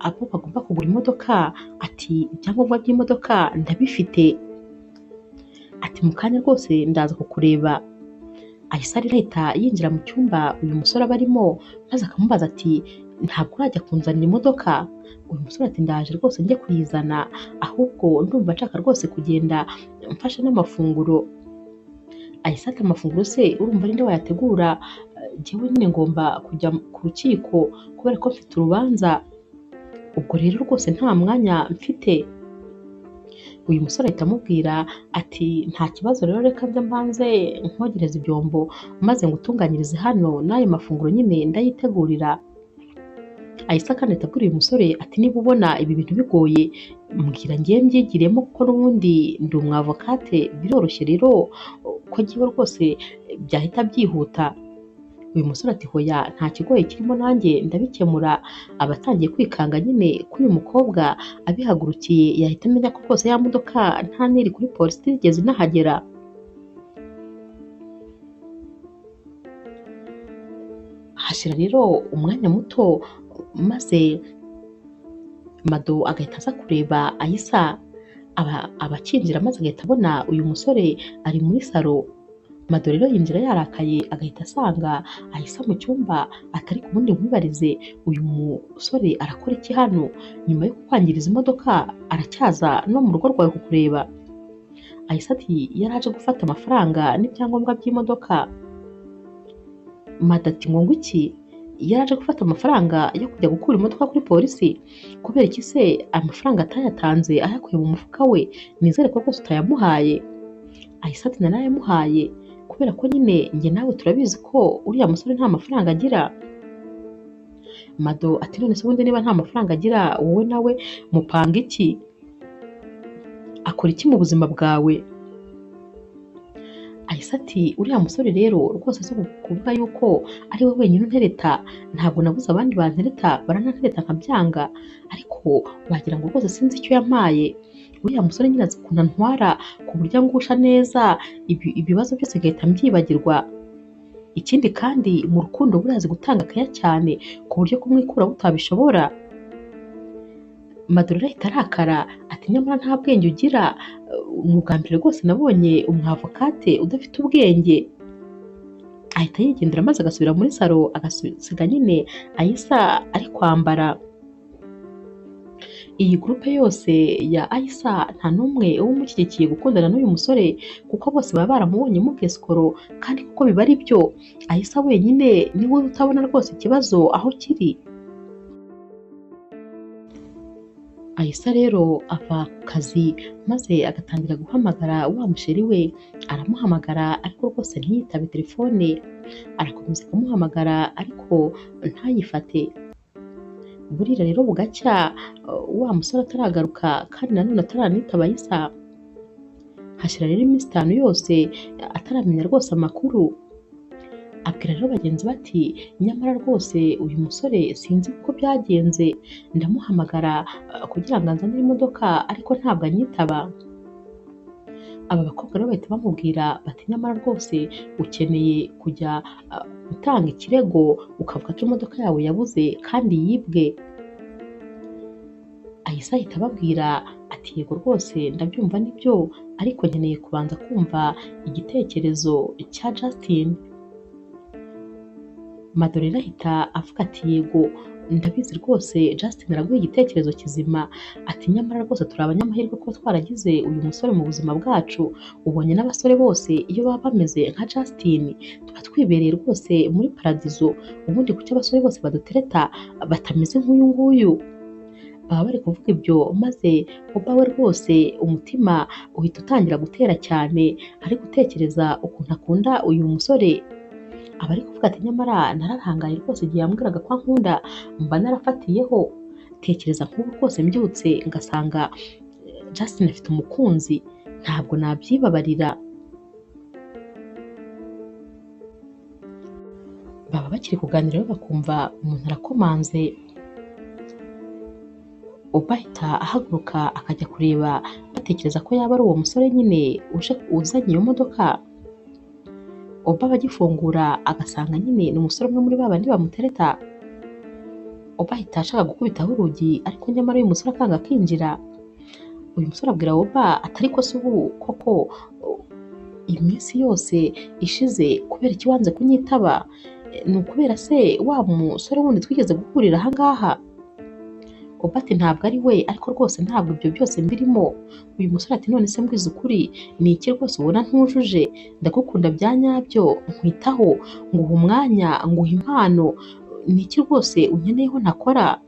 abo bagomba kugura imodoka, ati ibyangombwa by'imodoka ndabifite, ati mu kanya rwose ndaza kukureba. Aisha rero ahita yinjira mu cyumba uyu musore aba arimo maze akamubaza ati Ntabwo urajya kunzanira imodoka? Uyu musore ati ndaje rwose njye kuyizana, ahubwo ndumva nshaka rwose kugenda mfashe n'amafunguro. Ayisa ati amafunguro se urumva ninde wayategura? Njyewe nyine ngomba kujya ku rukiko kubera ko mfite urubanza, ubwo rero rwose nta mwanya mfite. Uyu musore ahita amubwira ati nta kibazo rero, reka nze mbanze nkogereze ibyombo maze ngutunganyirize hano n'ayo mafunguro nyine ndayitegurira. Ayisa kandi ahita abwira uyu musore ati niba ubona ibi bintu bigoye mbwira ngiye mbyigiremo kuko n'ubundi ndi umwavokate, biroroshye rero ko ngiwe rwose byahita byihuta. Uyu musore ati hoya nta kigoye kirimo nanjye ndabikemura. Aba atangiye kwikanga nyine ko uyu mukobwa abihagurukiye yahita amenya ko rwose ya modoka nta n'iri kuri polisi itigeze inahagera. Hashira rero umwanya muto maze Mado agahita aza kureba Ayisa, aba akinjira maze agahita abona uyu musore ari muri salo. Mado rero yinjira yarakaye agahita asanga Ayisa mu cyumba, atari ku bundi nkwibarize uyu musore arakora iki hano? Nyuma yo kukwangiriza imodoka aracyaza no mu rugo rwawe kukureba? Ayisa ati yari aje gufata amafaranga n'ibyangombwa by'imodoka. Mado ati ngo iki? Yari aje gufata amafaranga yo kujya gukura imodoka kuri polisi? Kubera iki se amafaranga atayatanze ayakuye mu mufuka we? Nizere ko rwose utayamuhaye. Ayisa ati narayamuhaye kubera ko nyine njye nawe turabizi ko uriya musore nta mafaranga agira. Mado ati none se ubundi niba nta mafaranga agira wowe nawe mupanga iki? Akora iki mu buzima bwawe? Ayisa ati uriya musore rero rwose si ukuvuga yuko ari we wenyine untereta, ntabwo nabuze abandi bantereta, baranantereta nkabyanga, ariko wagira ngo rwose sinzi icyo yampaye. Uriya musore nyine azi ukuntu antwara ku buryo angusha neza, ibibazo byose ngahita mbyibagirwa. Ikindi kandi mu rukundo buriya azi gutanga akaya cyane ku buryo kumwikuraho utabishobora. Mado rero ahita arakara ati nyamara nta bwenge ugira, ni ubwa mbere rwose nabonye umwavokate udafite ubwenge. Ahita yigendera maze agasubira muri salo agasiga nyine Ayisa ari kwambara. Iyi gurupe yose ya Ayisa nta n'umwe uba umushyigikiye gukundana n'uyu musore kuko bose baba baramubonye mu bwesikoro, kandi kuko biba ari byo Ayisa wenyine niwe utabona rwose ikibazo aho kiri. Ayisa rero ava ku kazi maze agatangira guhamagara wa musheri we, aramuhamagara ariko rwose ntiyitabe telefone, arakomeza akamuhamagara ariko ntayifate. Burira rero bugacya wa musore ataragaruka kandi nanone ataranitaba Ayisa. Hashira rero iminsi 5 yose ataramenya rwose amakuru. Abwira rero bagenzi bati nyamara rwose uyu musore sinzi uko byagenze, ndamuhamagara kugira ngo anzanire imodoka ariko ntabwo anyitaba. Aba bakobwa rero bahita bamubwira bati nyamara rwose ukeneye kujya gutanga ikirego ukavuga ko imodoka yawe yabuze kandi yibwe. Ayisa ahita ababwira ati yego rwose ndabyumva nibyo, ariko nkeneye kubanza kumva igitekerezo cya Justin. Mado rero ahita avuga ati yego ndabizi rwose Justin araguha igitekerezo kizima, ati nyamara rwose turi abanyamahirwe kuba twaragize uyu musore mu buzima bwacu, ubonye n'abasore bose iyo baba bameze nka Justin tuba twibereye rwose muri paradizo, ubundi kuki abasore bose badutereta batameze nk'uyu nguyu? Baba bari kuvuga ibyo maze Oba we rwose umutima uhita utangira gutera cyane ari gutekereza ukuntu akunda uyu musore. Aba ari kuvuga ati nyamara nararangaye rwose igihe yambwiraga ko ankunda mba narafatiyeho, tekereza nk'ubu rwose mbyutse ngasanga Justin afite umukunzi ntabwo nabyibabarira. Baba bakiri kuganira bakumva umuntu arakomanze. Oba ahita ahaguruka akajya kureba batekereza ko yaba ari uwo musore nyine uje uzanye iyo modoka. Oba abagifungura agasanga nyine ni umusore umwe muri babandi bamutereta. Oba ahita ashaka gukubitaho urugi ariko nyamara uyu musore akanga akinjira. Uyu musore abwira Oba ati ariko se ubu koko iminsi yose ishize kubera iki wanze kunyitaba? Ni ukubera se wa musore wundi twigeze guhurira aha ngaha? Oba ati ntabwo ari we, ariko rwose ntabwo ibyo byose mbirimo. Uyu musore ati none se mbwiza ukuri, ni iki rwose ubona ntujuje? Ndagukunda bya nyabyo, nkwitaho, nguha umwanya, nguha impano, ni iki rwose unkeneyeho ntakora?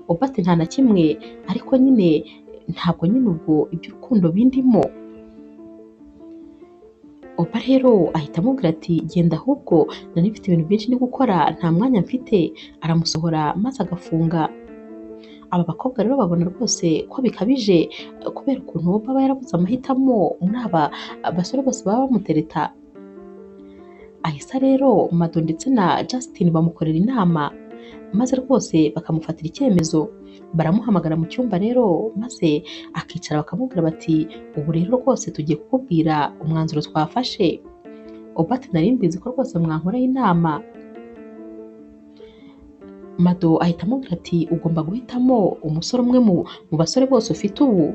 Oba ati nta na kimwe, ariko nyine ntabwo nyine ubwo iby'urukundo bindimo. Oba rero ahita amubwira ati genda ahubwo nari mfite ibintu byinshi ndi gukora, nta mwanya mfite. Aramusohora maze agafunga. Aba bakobwa rero babona rwose ko bikabije kubera ukuntu Oba aba yarabuze amahitamo muri aba basore bose baba bamutereta. Ahisa rero Mado ndetse na Justin bamukorera inama maze rwose bakamufatira icyemezo. Baramuhamagara mu cyumba rero maze akicara bakamubwira bati ubu rero rwose tugiye kukubwira umwanzuro twafashe. Oba ati nari mbizi ko rwose mwankoreye inama. Mado ahita amubwira ati ugomba guhitamo umusore umwe mu basore bose ufite ubu.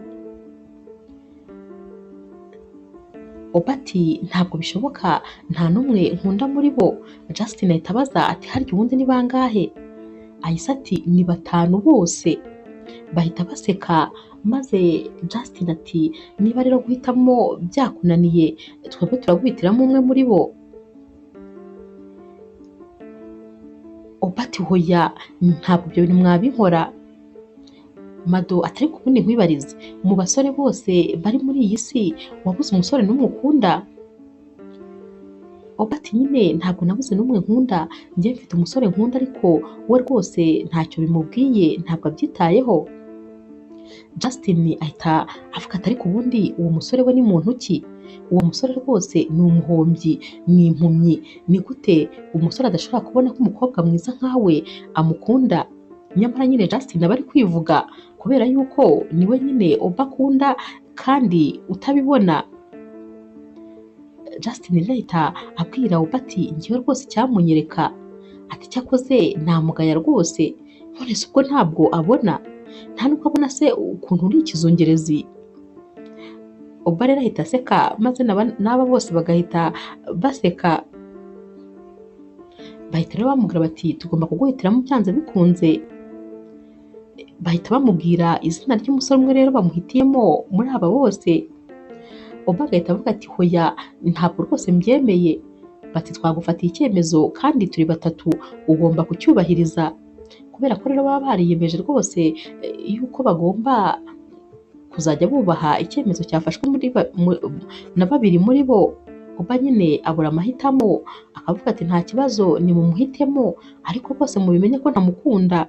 Oba ati ntabwo bishoboka, nta n'umwe nkunda muri bo. Justin ahita abaza ati harya ubundi ni bangahe? Ahise ati ni batanu bose. Bahita baseka maze Justin ati niba rero guhitamo byakunaniye twebwe turaguhitiramo umwe muri bo. Oba ati hoya ntabwo ibyo bintu mwabinkora. Mado atari kubundi nkwibarize, mu basore bose bari muri iyi si wabuze umusore n'umwe ukunda? Oba ati nyine ntabwo nabuze n'umwe nkunda, njye mfite umusore nkunda ariko we rwose ntacyo bimubwiye, ntabwo abyitayeho. Justin ahita avuga ati ariko ubundi uwo musore we ni muntu ki? Uwo musore rwose ni umuhombyi, ni impumyi, ni gute umusore adashobora kubona ko umukobwa mwiza nkawe amukunda? Nyamara nyine Justin aba ari kwivuga kubera yuko niwe nyine Oba akunda kandi utabibona. Justin rero ahita abwira Oba ati njyewe rwose icyamunyereka, ati cyakoze namugaya rwose, none se ubwo ntabwo abona? Nta nubwo abona se ukuntu uri ikizungerezi? Oba rero ahita aseka maze n'aba bose bagahita baseka. Bahita rero bamubwira bati tugomba kuguhitiramo byanze bikunze. Bahita bamubwira izina ry'umusore umwe rero bamuhitiyemo muri aba bose. Oba agahita avuga ati hoya ntabwo rwose mbyemeye. Bati twagufatiye icyemezo kandi turi batatu, ugomba kucyubahiriza. Kubera ko rero baba bariyemeje rwose yuko bagomba kuzajya bubaha icyemezo cyafashwe na babiri muri bo. Oba nyine abura amahitamo akavuga ati nta kibazo nimumuhitemo, ariko rwose mubimenye ko ntamukunda.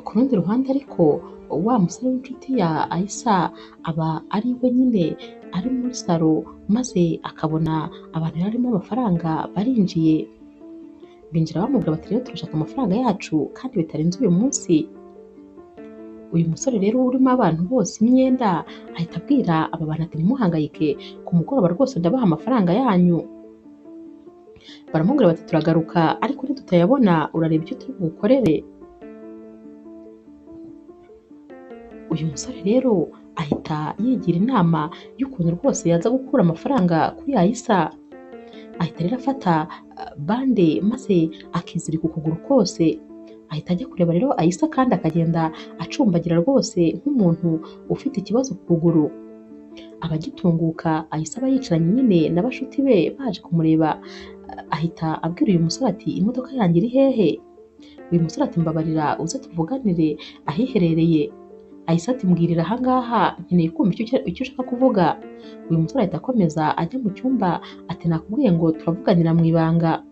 Ku rundi ruhande ariko wa musore w'inshuti ya Aisa aba ari we nyine ari muri salo maze akabona abantu yari arimo amafaranga barinjiye. Binjira bamubwira bati rero turashaka amafaranga yacu kandi bitarenze uyu munsi. Uyu musore rero urimo abantu bose imyenda ahita abwira aba bantu ati ntimuhangayike, ku mugoroba rwose ndabaha amafaranga yanyu. Baramubwira bati turagaruka ariko nitutayabona urareba icyo turi bugukorere. Uyu musore rero ahita yigira inama y'ukuntu rwose yaza gukura amafaranga kuri Aisa. Ahita rero afata bande maze akizirika ukuguru kose. Ahita ajya kureba rero Aisa kandi akagenda acumbagira rwose nk'umuntu ufite ikibazo ku kuguru. Abagitunguka Aisa aba yicaranye nyine na bashuti be baje kumureba. Ahita abwira uyu musore ati imodoka yanjye iri hehe? Uyu musore ati mbabarira uze tuvuganire ahiherereye. Aisa ati mbwirira aha ngaha nkeneye kumva icyo ushaka kuvuga. Uyu musore ahita akomeza ajya mu cyumba ati nakubwiye ngo turavuganira mu ibanga.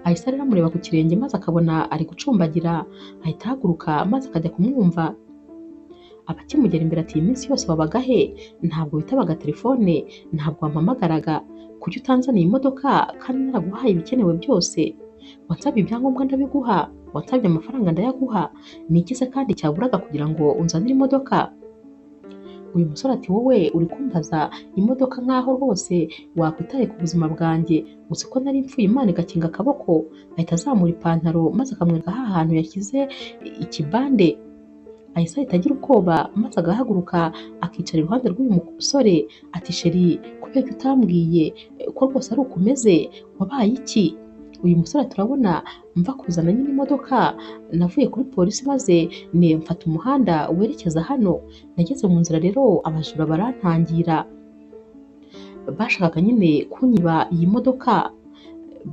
Aisa rero amureba ku kirenge maze akabona ari gucumbagira, ahita ahaguruka maze akajya kumwumva. Abakimugera imbere ati iyi minsi yose wabaga he? Ntabwo witabaga telefone, ntabwo wampamagaraga, kuki utanzaniye imodoka kandi naraguhaye ibikenewe byose? Wansabye ibyangombwa ndabiguha, wansabye amafaranga ndayaguha, ni iki se kandi cyaburaga kugira ngo unzanire imodoka? Uyu musore ati wowe uri kumbaza imodoka nkaho rwose wakwitaye ku buzima bwanjye, uzi ko nari mpfuye Imana igakinga akaboko. Ahita azamura ipantaro maze akamwereka ha hantu yashyize ikibande. Ahise ahita agira ubwoba maze agahaguruka akicara iruhande rw'uyu musore ati sheri ko Kubera ko utambwiye ko rwose ari ukomeze, wabaye iki? Uyu musore turabona mva kuzana nyine imodoka, navuye kuri polisi maze mfata umuhanda werekeza hano, nageze mu nzira rero abajura barantangira, bashakaga nyine kunyiba iyi modoka,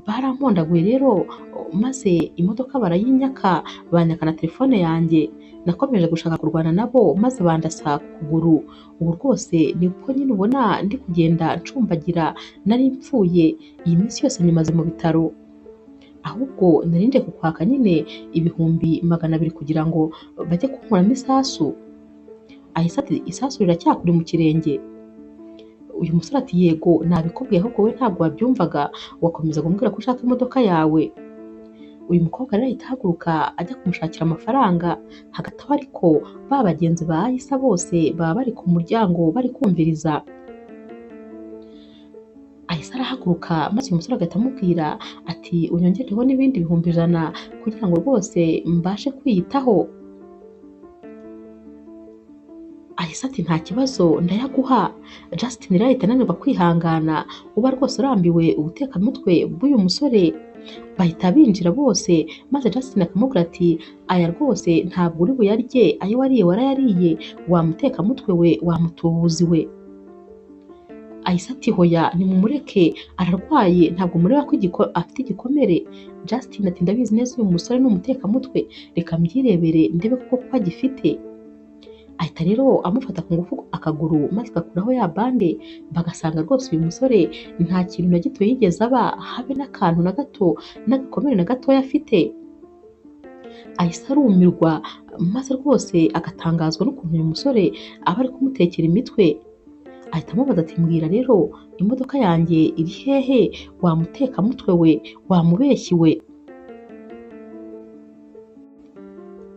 barampondaguye rero maze imodoka barayinyaka, banyaka na telefone yanjye, nakomeje gushaka kurwana nabo maze bandasa ku kuguru, ubu rwose nibwo nyine ubona ndi kugenda ncumbagira, nari mpfuye, iyi minsi yose nyimaze mu bitaro, ahubwo nari nje kukwaka nyine 200,000 kugira ngo bajye kunkuramo isasu. Ahise ati isasu riracyakuri mu kirenge? Uyu musore ati yego nabikubwiye, ahubwo wowe ntabwo wabyumvaga, wakomeza kumbwira ko ushaka imodoka yawe. Uyu mukobwa rero ahita ahaguruka ajya kumushakira amafaranga, hagati aho ariko ba bagenzi ba Ayisa bose baba bari ku muryango bari kumviriza. Ahise arahaguruka maze uyu musore agahita amubwira ati unyongereho n'ibindi 100,000 kugira ngo rwose mbashe kwiyitaho. Ahise ati nta kibazo ndayaguha. Justin rero ahita ananirwa kwihangana, uba rwose urambiwe ubutekamutwe bw'uyu musore. Bahita binjira bose maze Justin akamubwira ati aya rwose ntabwo uri buyarye, ayo wariye warayariye, wa mutekamutwe we, wa mutubuzi we. Ahise ati hoya nimumureke ararwaye, ntabwo mureba ko afite igikomere. Justin ati ndabizi neza uyu musore ni umutekamutwe, reka mbyirebere ndebe koko ko agifite. Ahita rero amufata ku ngufu akaguru maze agakuraho ya bande, bagasanga rwose uyu musore nta kintu na gito yigeze aba, habe n'akantu na gato n'agakomere na gatoya afite. Ahise arumirwa maze rwose agatangazwa n'ukuntu uyu musore aba ari kumutekera imitwe. Ahita amubaza ati mbwira rero imodoka yanjye iri hehe, wa mutekamutwe we, wa mubeshyi we.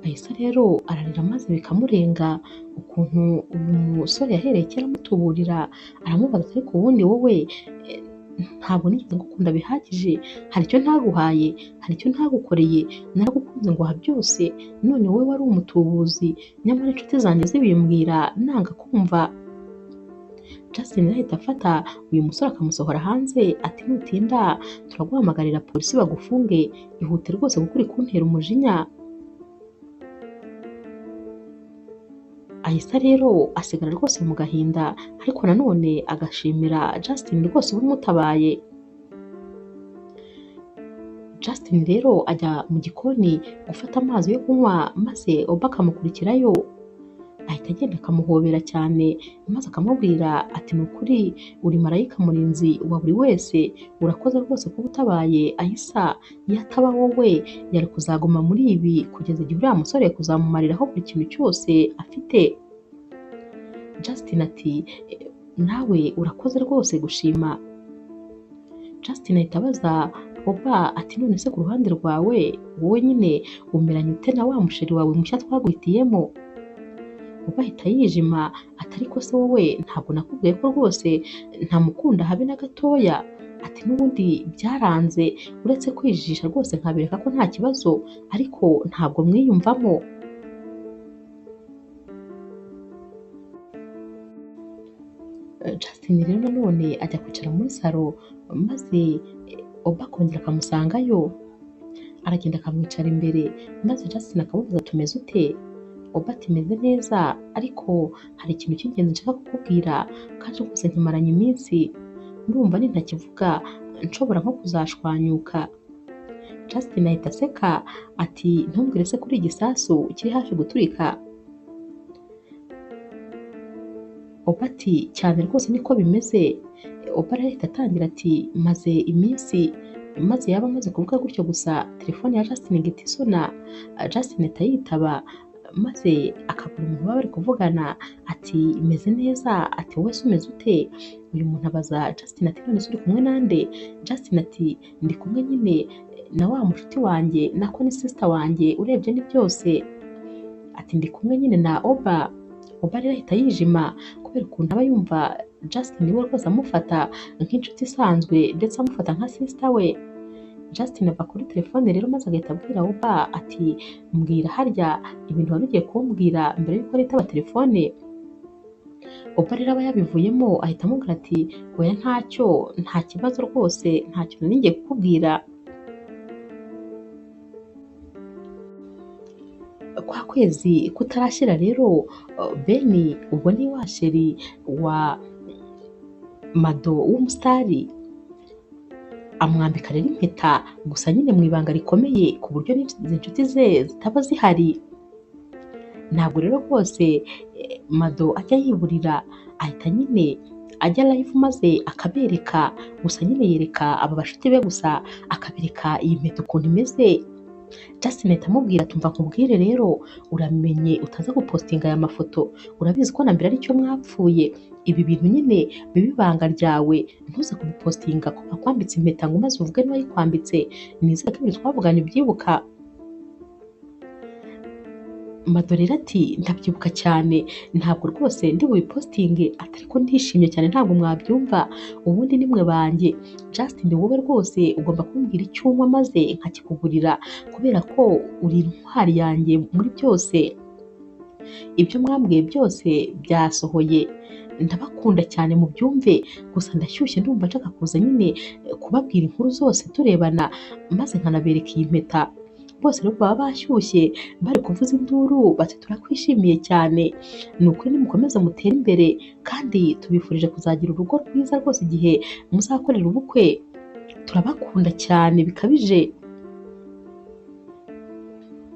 Ahise rero ararira maze bikamurenga ukuntu uyu musore yahereye kera amutuburira, aramubaza ariko ubundi wowe ntabwo nigeze ngukunda bihagije, hari icyo ntaguhaye, hari icyo ntagukoreye, naragukunze nguha byose, none wowe wari umutubuzi, nyamara inshuti zanjye zibimbwira nanga kumva. Justin ahita afata uyu musore akamusohora hanze ati nutinda turaguhamagarira polisi bagufunge, ihute rwose kuko uri kuntera umujinya. Ahise rero asigara rwose mu gahinda, ariko nanone agashimira Justin rwose uba umutabaye. Justin rero ajya mu gikoni gufata amazi yo kunywa maze Oba akamukurikirayo. Ahita agenda akamuhobera cyane maze akamubwira ati ni ukuri uri marayika murinzi wa buri wese, urakoze rwose kuba utabaye Ayisa, iyo ataba wowe yari kuzaguma muri ibi kugeza igihe uriya musore kuzamumariraho buri kintu cyose afite. Justin ati nawe urakoze rwose gushima. Justin ahita abaza Oba ati none se ku ruhande rwawe wowe nyine umeranye ute na wa musheri wawe mushya twaguhitiyemo? Oba ahita yijima ati ariko se wowe ntabwo nakubwiye ko rwose ntamukunda habe na gatoya, ati n'ubundi byaranze uretse kwijijisha rwose nkabereka ko nta kibazo, ariko ntabwo mwiyumvamo. Justin rero nanone ajya kwicara muri salo maze Oba akongera akamusangayo, aragenda akamwicara imbere maze Justin akamubaza ati umeze ute? Oba ati meze neza, ariko hari ikintu cy'ingenzi nshaka kukubwira kandi rwose nkimaranye iminsi, ndumva nintakivuga nshobora nko kuzashwanyuka. Justin ahita aseka ati ntumbwire se kuri igisasu kiri hafi guturika. Oba ati cyane rwose niko bimeze. Oba ahita atangira ati maze iminsi, maze yaba amaze kuvuga gutyo gusa telefone ya Justin ihita isona, Justin ahita yitaba maze akabura umuntu baba bari kuvugana ati meze neza, ati wowe se umeze ute? Uyu muntu abaza Justin ati none se uri kumwe nande? Justin ati ndi kumwe nyine na wa mushuti wanjye nako ni sister wanjye urebye ni byose, ati ndi kumwe nyine na Oba. Oba rero ahita yijima kubera ukuntu aba yumva Justin we rwose amufata nk'inshuti isanzwe ndetse amufata nka sister we. Justin ava kuri telefone rero maze agahita abwira Oba ati mbwira harya ibintu wari ugiye kumbwira mbere y'uko nitaba telefone. Ubwo rero aba yabivuyemo ahita amubwira ati oya ntacyo, nta kibazo rwose, nta kintu ngiye kukubwira. Kwa kwezi kutarashyira rero Beni ubwo ni wa sheri wa Mado w'umusitari amwambika rero impeta, gusa nyine mu ibanga rikomeye ku buryo n'inshuti ze zitaba zihari. Ntabwo rero rwose Mado ajya yiburira, ahita nyine ajya live maze akabereka, gusa nyine yereka aba bashuti be gusa, akabereka iyi mpeta ukuntu imeze. Justin ahita amubwira ati umva nkubwire rero, uramenye utaza gupostinga aya mafoto, urabizi ko na mbere aricyo mwapfuye, ibi bintu nyine bibe ibanga ryawe, ntuze kubipostinga ko bakwambitse impeta ngo maze uvuge n'uwayikwambitse, nizere ko ibintu twavuganye ubyibuka. Mado rero ati ndabyibuka cyane, ntabwo rwose ndi bubipostinge, ati ariko ndishimye cyane ntabwo mwabyumva, ubundi ni mwe banjye. Justin wowe rwose ugomba kumbwira icyo unywa maze nkakikugurira, kubera ko uri intwari yanjye muri byose, ibyo mwambwiye byose byasohoye, ndabakunda cyane mubyumve, gusa ndashyushye ndumva nshaka kuza nyine kubabwira inkuru zose turebana, maze nkanabereka iyi mpeta. Bose rero baba bashyushye bari kuvuza induru bati turakwishimiye cyane, ni ukuri nimukomeze mutere imbere kandi tubifurije kuzagira urugo rwiza rwose igihe muzakorera ubukwe, turabakunda cyane bikabije.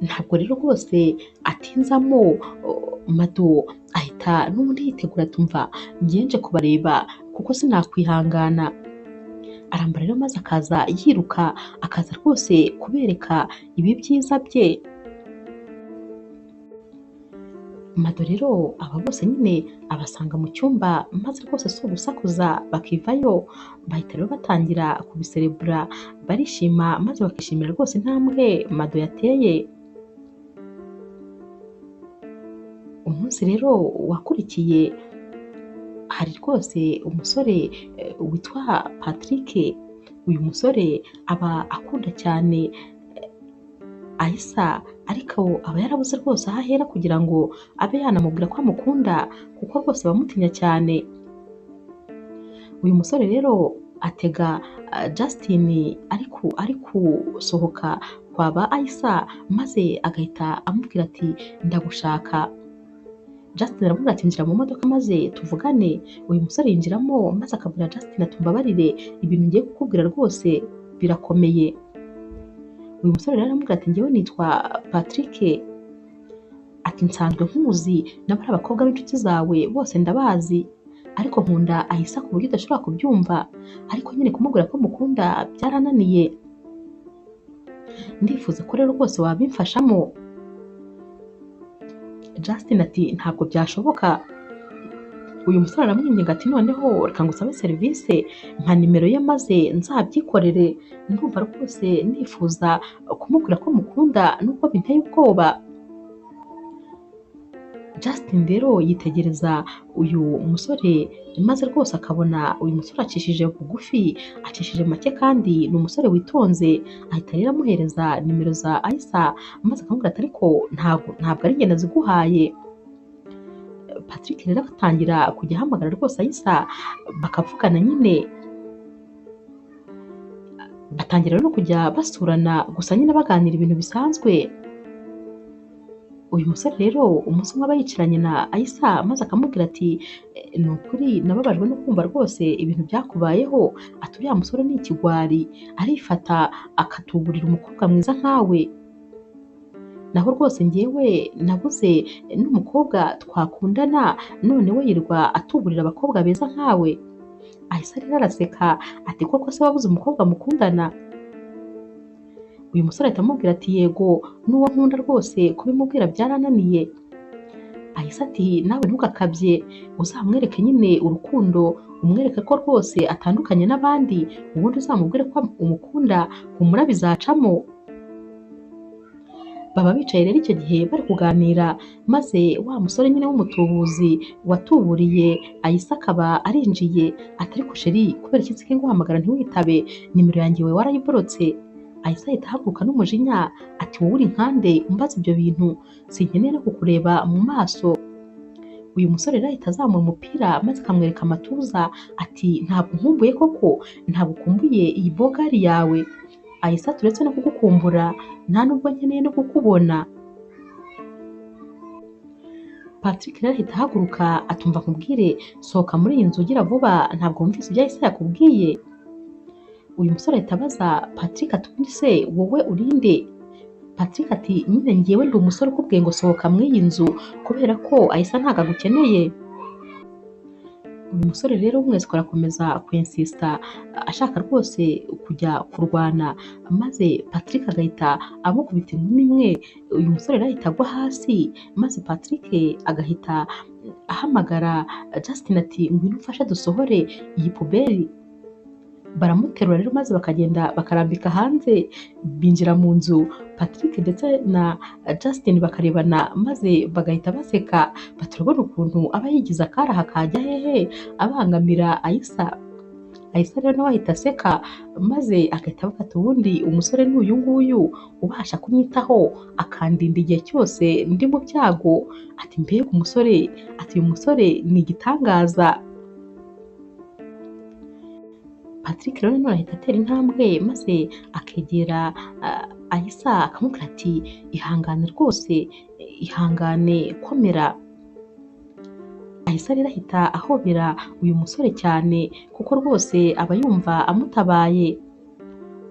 Ntabwo rero rwose atinzamo, Mado ahita n'ubundi yitegura tumva ngenje kubareba kuko sinakwihangana. Arambara rero maze akaza yiruka, akaza rwose kubereka ibi byiza bye. Mado rero aba bose nyine abasanga mu cyumba, maze rwose si ugusakuza bakivayo, bahita rero batangira kubiserebura, barishima maze bakishimira rwose intambwe Mado yateye. Umunsi rero wakurikiye hari rwose umusore witwa Patrick. Uyu musore aba akunda cyane Aisa, ariko aba yarabuze rwose aho ahera kugira ngo abe yanamubwira ko amukunda, kuko rwose bamutinya cyane. Uyu musore rero atega Justin ari gusohoka kwa ba Aisa, maze agahita amubwira ati ndagushaka. Justin aramubwira ati injira mu modoka maze tuvugane. Uyu musore yinjiramo maze akabwira Justin ati mbabarire, ibintu ngiye kukubwira rwose birakomeye. Uyu musore rero aramubwira ati njyewe nitwa Patrick, ati nsanzwe nkuzi, nabo ari abakobwa b'inshuti zawe bose ndabazi, ariko nkunda Aisa ku buryo udashobora kubyumva, ariko nyine kumubwira ko mukunda byarananiye, ndifuza ko rero rwose wabimfashamo. Justin ati ntabwo byashoboka. Uyu musore aramwinginga ati noneho reka ngusabe serivisi nka nimero ye maze nzabyikorere, ndumva rwose nifuza kumubwira ko mukunda nubwo binteye ubwoba. Justin rero yitegereza uyu musore maze rwose akabona uyu musore acishije bugufi, acishije make kandi ni umusore witonze, ahita rero amuhereza nimero za Aisa maze akamubwira ati ariko ntabwo ari njye naziguhaye. Patrick rero agatangira kujya ahamagara rwose Aisa bakavugana nyine, batangira no kujya basurana gusa nyine baganira ibintu bisanzwe. Uyu musore rero umunsi umwe aba yicaranye na Aisa maze akamubwira ati ni ukuri nababajwe no kumva rwose ibintu byakubayeho, ati uriya musore ni ikigwari, arifata akatuburira umukobwa mwiza nkawe, naho rwose njyewe nabuze n'umukobwa twakundana, none we yirirwa atuburira abakobwa beza nkawe. Aisa rero araseka ati koko se wabuze umukobwa mukundana? Uyu musore ahita amubwira ati yego n'uwo nkunda rwose kubimubwira byarananiye. Aisa ati nawe ntugakabye, uzamwereke nyine urukundo, umwereke ko rwose atandukanye n'abandi, ubundi uzamubwire ko umukunda, humura bizacamo. Baba bicaye rero icyo gihe bari kuganira, maze wa musore nyine w'umutubuzi watuburiye Aisa akaba arinjiye ati ariko sheri kubera iki nsigaye nguhamagara ntiwitabe, nimero yanjye we warayiborotse. Aisa ahita ahaguruka n'umujinya ati wowe uri nkande umbaza ibyo bintu, sinkeneye no kukureba mu maso. Uyu musore rero ahita azamura umupira maze akamwereka amatuza ati ntabwo nkumbuye koko, ntabwo ukumbuye iyi bogari yawe. Ayisa turetse no kugukumbura nta nubwo nkeneye no kukubona. Patrick rero ahita ahaguruka atumva nkubwire sohoka muri iyi nzu ugira vuba, ntabwo wumvise ibyo Ayisa yakubwiye. Uyu musore ahita abaza Patrick ati ubundi se wowe urinde? Patrick ati nyine njyewe ndi umusore ukubwiye ngo sohoka muri iyi nzu kubera ko Ayisa ntabwo agukeneye. Uyu musore rero w'umwesiko arakomeza kwensisita ashaka rwose kujya kurwana, maze Patrick agahita amukubita inkumi imwe. Uyu musore rero ahita agwa hasi, maze Patrick agahita ahamagara Justin ati ngwino umfashe dusohore iyi puberi. Baramuterura rero maze bakagenda bakarambika hanze, binjira mu nzu. Patrick ndetse na Justin bakarebana maze bagahita baseka, bati urabona ukuntu aba yigize akaraha kajya hehe abangamira Ayisa. Ayisa rero nawe ahita aseka maze agahita avuga ati ubundi umusore ni uyu nguyu ubasha kunyitaho akandinda igihe cyose ndi mu byago, ati mbega umusore, ati uyu musore ni igitangaza. Patrick rero nanone ahita atera intambwe maze akegera Ayisa akamubwira ati ihangane rwose, ihangane komera. Ayisa rero ahita ahobera uyu musore cyane kuko rwose aba yumva amutabaye.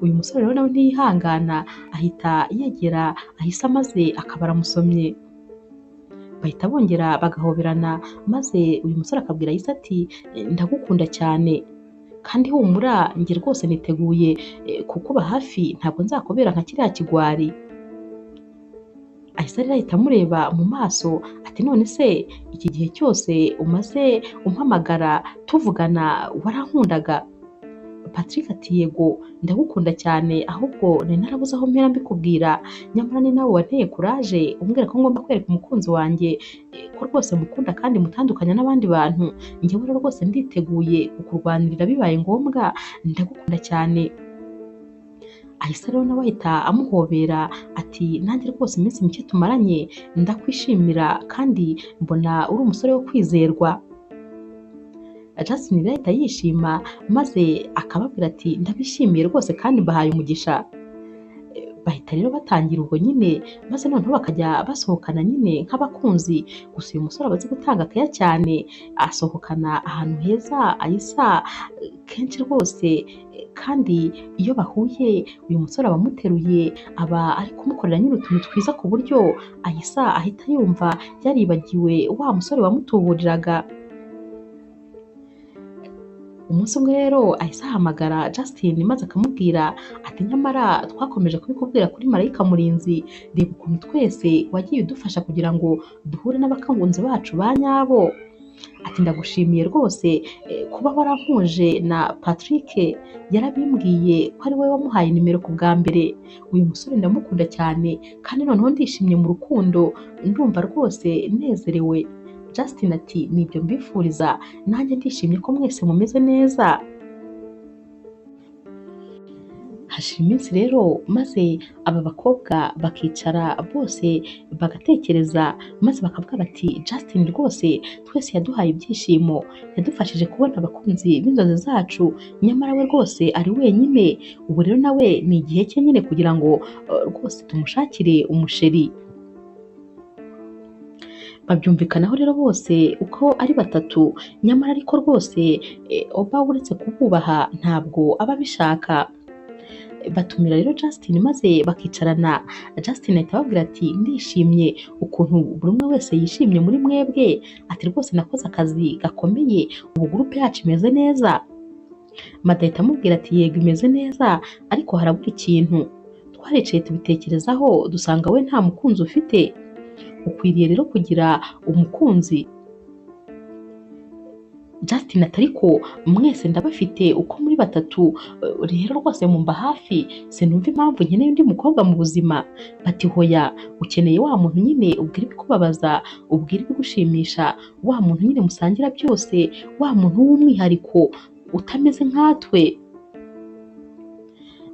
Uyu musore rero nawe ntiyihangana ahita yegera Ayisa maze akaba aramusomye. Bahita bongera bagahoberana maze uyu musore akabwira Ayisa ati ndagukunda cyane kandi humura njye rwose niteguye kukuba hafi, ntabwo nzakubera nka kiriya kigwari. Ayisa rero ahita amureba mu maso ati none se iki gihe cyose umaze umpamagara tuvugana warankundaga? Patrick ati yego ndagukunda cyane, ahubwo nari narabuze aho mpera mbikubwira, nyamara ni nawe wanteye kuraje umbwira ko ngomba kwereka umukunzi wanjye ko rwose mukunda kandi mutandukanya n'abandi bantu. Njyewe rero rwose nditeguye kukurwanirira bibaye ngombwa, ndagukunda cyane. Ayisa rero nawe ahita amuhobera ati nanjye rwose iminsi mike tumaranye ndakwishimira kandi mbona uri umusore wo kwizerwa. Justin rero ahita yishima maze akababwira ati ndabishimiye rwose kandi mbahaye umugisha. Bahita rero batangira ubwo nyine, maze noneho bakajya basohokana nyine nk'abakunzi. Gusa uyu musore aba azi gutanga keya cyane, asohokana ahantu heza Ayisa kenshi rwose, kandi iyo bahuye uyu musore aba amuteruye, aba ari kumukorera nyine utuntu twiza ku buryo Ayisa ahita yumva yaribagiwe wa musore wamutuburiraga. Umunsi umwe rero ahise ahamagara Justin maze akamubwira ati nyamara twakomeje kubikubwira kuri marayika murinzi, reba ukuntu twese wagiye udufasha kugira ngo duhure n'abakunzi bacu ba nyabo. Ati ndagushimiye rwose kuba warampuje na Patrick, yarabimbwiye ko ari wowe wamuhaye nimero ku bwa mbere. Uyu musore ndamukunda cyane kandi noneho ndishimye mu rukundo, ndumva rwose nezerewe. Justin ati nibyo mbifuriza, nanjye ndishimye ko mwese mumeze neza. Hashira iminsi rero maze aba bakobwa bakicara bose bagatekereza, maze bakavuga bati Justin rwose twese yaduhaye ibyishimo, yadufashije kubona abakunzi b'inzozi zacu, nyamara we rwose ari wenyine. Ubu rero nawe ni igihe cye nyine kugira ngo rwose tumushakire umusheri. Babyumvikanaho rero bose uko ari batatu, nyamara ariko rwose Oba uretse kububaha ntabwo aba abishaka. Batumira rero Justin maze bakicarana. Justin ahita ababwira ati ndishimye ukuntu buri umwe wese yishimye muri mwebwe, ati rwose nakoze akazi gakomeye, ubu gurupe yacu imeze neza. Mada ahita amubwira ati yego imeze neza, ariko harabura ikintu. Twaricaye tubitekerezaho dusanga we nta mukunzi ufite, ukwiriye rero kugira umukunzi. Justin ati ariko mwese ndabafite uko muri batatu, rero rwose mumba hafi, sinumva impamvu nkeneye undi mukobwa mu buzima. Bati hoya, ukeneye wa muntu nyine ubwira ibikubabaza, ubwira ibigushimisha, wa muntu nyine musangira byose, wa muntu w'umwihariko utameze nkatwe.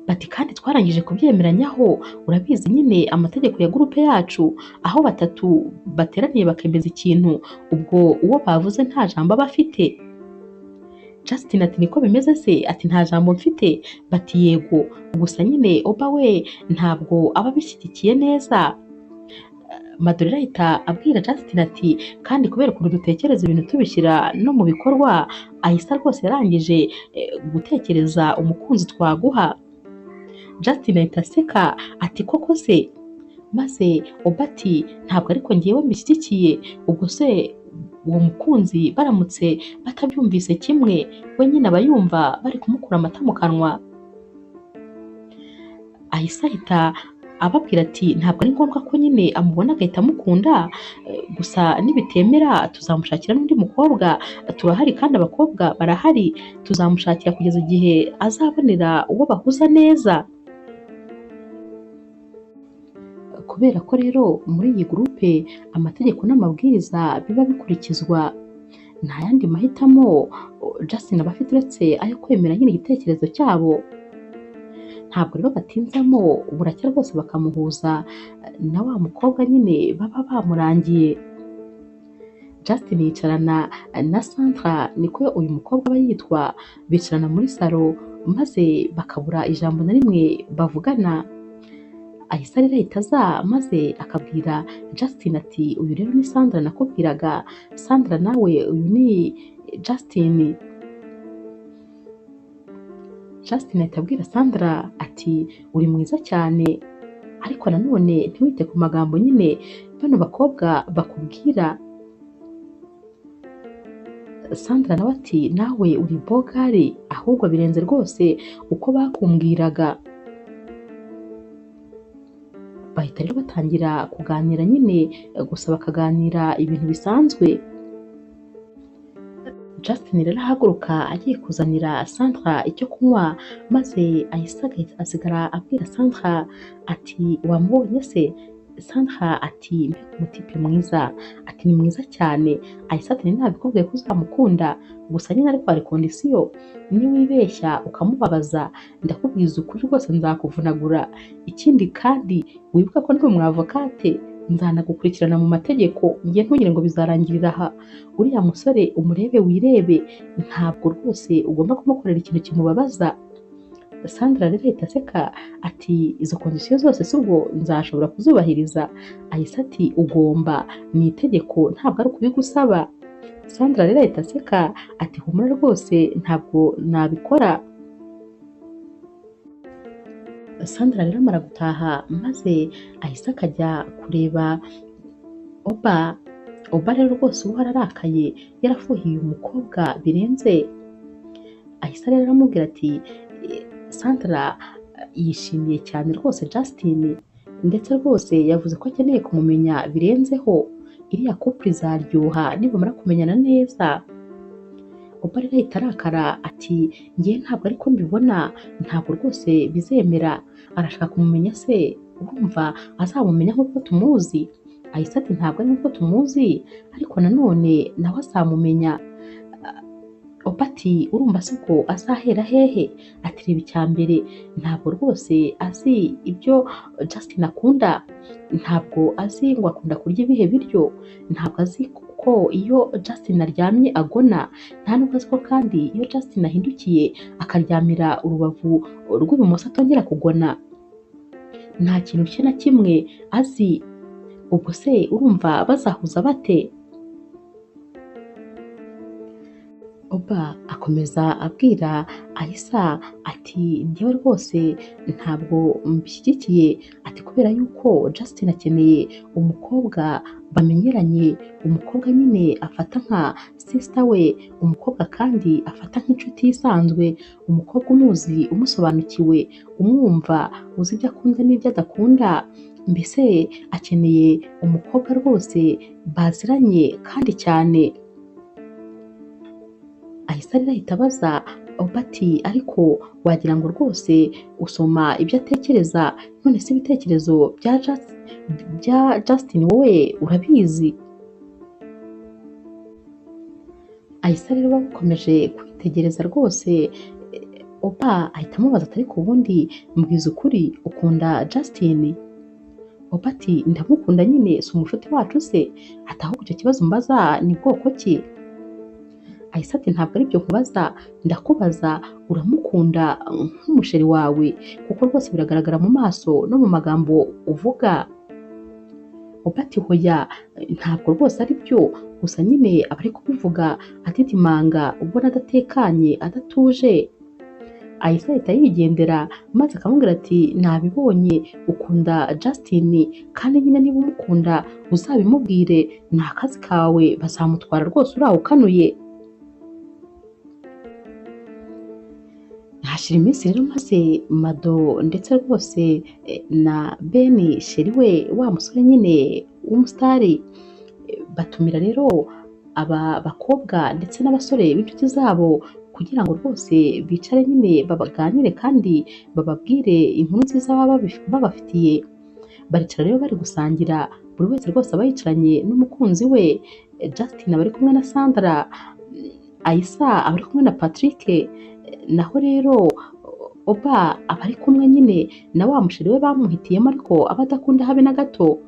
Bati kandi twarangije kubyemeranyaho, urabizi nyine amategeko ya gurupe yacu, aho batatu bateraniye bakemeza ikintu, ubwo uwo bavuze nta jambo aba afite. Justin ati niko bimeze se? Ati nta jambo mfite? Bati yego, gusa nyine Oba we ntabwo aba abishyigikiye neza. Madorera ahita abwira Justin ati kandi kubera ukuntu dutekereza ibintu tubishyira no mu bikorwa, Ahisa rwose yarangije gutekereza umukunzi twaguha. Justin ahita aseka ati koko se? Maze Oba ati ntabwo ariko ngewe mbishyigikiye, ubwo se uwo mukunzi baramutse batabyumvise kimwe, we nyine aba yumva bari kumukura amata mu kanwa. Ahise ahita ababwira ati ntabwo ari ngombwa ko nyine amubona agahita amukunda, gusa nibitemera tuzamushakira n'undi mukobwa, turahari kandi abakobwa barahari, tuzamushakira kugeza igihe azabonera uwo bahuza neza. Kubera ko rero muri iyi gurupe amategeko n'amabwiriza biba bikurikizwa, nta yandi mahitamo Justin aba afite uretse ayo kwemera nyine igitekerezo cyabo. Ntabwo rero batinzamo, buracya rwose bakamuhuza na wa mukobwa nyine baba bamurangiye. Justin yicarana na Sandra, niko uyu mukobwa aba yitwa, bicarana muri salo maze bakabura ijambo na rimwe bavugana. Ahise rero ahita aza maze akabwira Justin ati uyu rero ni Sandra nakubwiraga, Sandra nawe uyu ni Justin. Justin ahita abwira Sandra ati uri mwiza cyane, ariko nanone ntiwite ku magambo nyine bano bakobwa bakubwira. Sandra nawe ati nawe uri bogari, ahubwo birenze rwose uko bakumbwiraga. Bahita rero batangira kuganira nyine, gusa bakaganira ibintu bisanzwe. Justin rero ahaguruka agiye kuzanira Sandra icyo kunywa, maze ahise asigara abwira Sandra ati wamubonye se? Sandra ati mbega umutipe mwiza, ati ni mwiza cyane. Ahise ati nabikubwiye ko uzamukunda, gusa nyine ariko hari kondisiyo, niwibeshya ukamubabaza ndakubwiza ukuri rwose nzakuvunagura. Ikindi kandi wibuka ko ndi umwavokate, nzanagukurikirana mu mategeko, njye ntugire ngo bizarangirira aha. Uriya musore umurebe wirebe, ntabwo rwose ugomba kumukorera ikintu kimubabaza. Sandra rero ahita aseka ati izo kondisiyo zose si ubwo nzashobora kuzubahiriza? Ahise ati ugomba, ni itegeko ntabwo ari ukubigusaba. Sandra rero ahita aseka ati humura rwose ntabwo nabikora. Sandra rero amara gutaha maze ahise akajya kureba Oba. Oba rero rwose uba ararakaye, yarafuhiye umukobwa birenze. Ahise rero aramubwira ati Sandra yishimiye cyane rwose Justin, ndetse rwose yavuze ko akeneye kumumenya birenzeho, iriya couple izaryoha nibamara kumenyana neza. Oba rero ahita arakara ati njye ntabwo ariko mbibona, ntabwo rwose bizemera, arashaka kumumenya se urumva azamumenya nk'uko tumuzi? Ahise ati ntabwo ari nk'uko tumuzi, ariko nanone nawe azamumenya. Oba ati urumva se ubwo azahera hehe? Ati reba icya mbere ntabwo rwose azi ibyo Justin akunda, ntabwo azi ngo akunda kurya ibihe biryo, ntabwo azi ko iyo Justin aryamye agona, nta nubwo azi ko kandi iyo Justin ahindukiye akaryamira urubavu rw'ibumoso atongera kugona, nta kintu cye na kimwe azi. Ubwo se urumva bazahuza bate? Oba akomeza abwira Ahisa ati njyewe rwose ntabwo mbishyigikiye, ati kubera yuko Justin akeneye umukobwa bamenyeranye, umukobwa nyine afata nka sister we, umukobwa kandi afata nk'inshuti isanzwe, umukobwa umuzi, umusobanukiwe, umwumva, uzi ibyo akunda n'ibyo adakunda, mbese akeneye umukobwa rwose baziranye kandi cyane. Ahise rero ahita abaza Oba ati ariko wagira ngo rwose usoma ibyo atekereza, none se ibitekerezo bya Justin wowe urabizi? Ahise rero bakomeje kwitegereza rwose Oba ahita amubaza ati ariko ubundi mbwiza ukuri ukunda Justin? Oba ati ndamukunda nyine, si umushuti wacu se? Ati ahubwo icyo kibazo mbaza ni bwoko ki? Ahise ati ntabwo aribyo nkubaza, ndakubaza uramukunda nk'umusheri wawe kuko rwose biragaragara mu maso no mu magambo uvuga. Oba ati hoya ntabwo rwose ari byo, gusa nyine aba ari kubivuga atitimanga ubona adatekanye adatuje. Ahise ahita yigendera maze akamubwira ati nabibonye ukunda Justin kandi nyine niba umukunda uzabimubwire, ni akazi kawe bazamutwara rwose urawukanuye. Hashira iminsi rero maze Mado ndetse rwose na Ben sheri we wa musore nyine w'umusitari batumira rero aba bakobwa ndetse n'abasore b'inshuti zabo kugira ngo rwose bicare nyine babaganire kandi bababwire inkuru nziza baba babafitiye. Baricara rero bari gusangira, buri wese rwose aba yicaranye n'umukunzi we. Justin aba ari kumwe na Sandra, Aisa aba ari kumwe na Patrick, naho rero Oba aba ari kumwe nyine na wa musheri we bamuhitiyemo ariko aba adakunda habe na gato.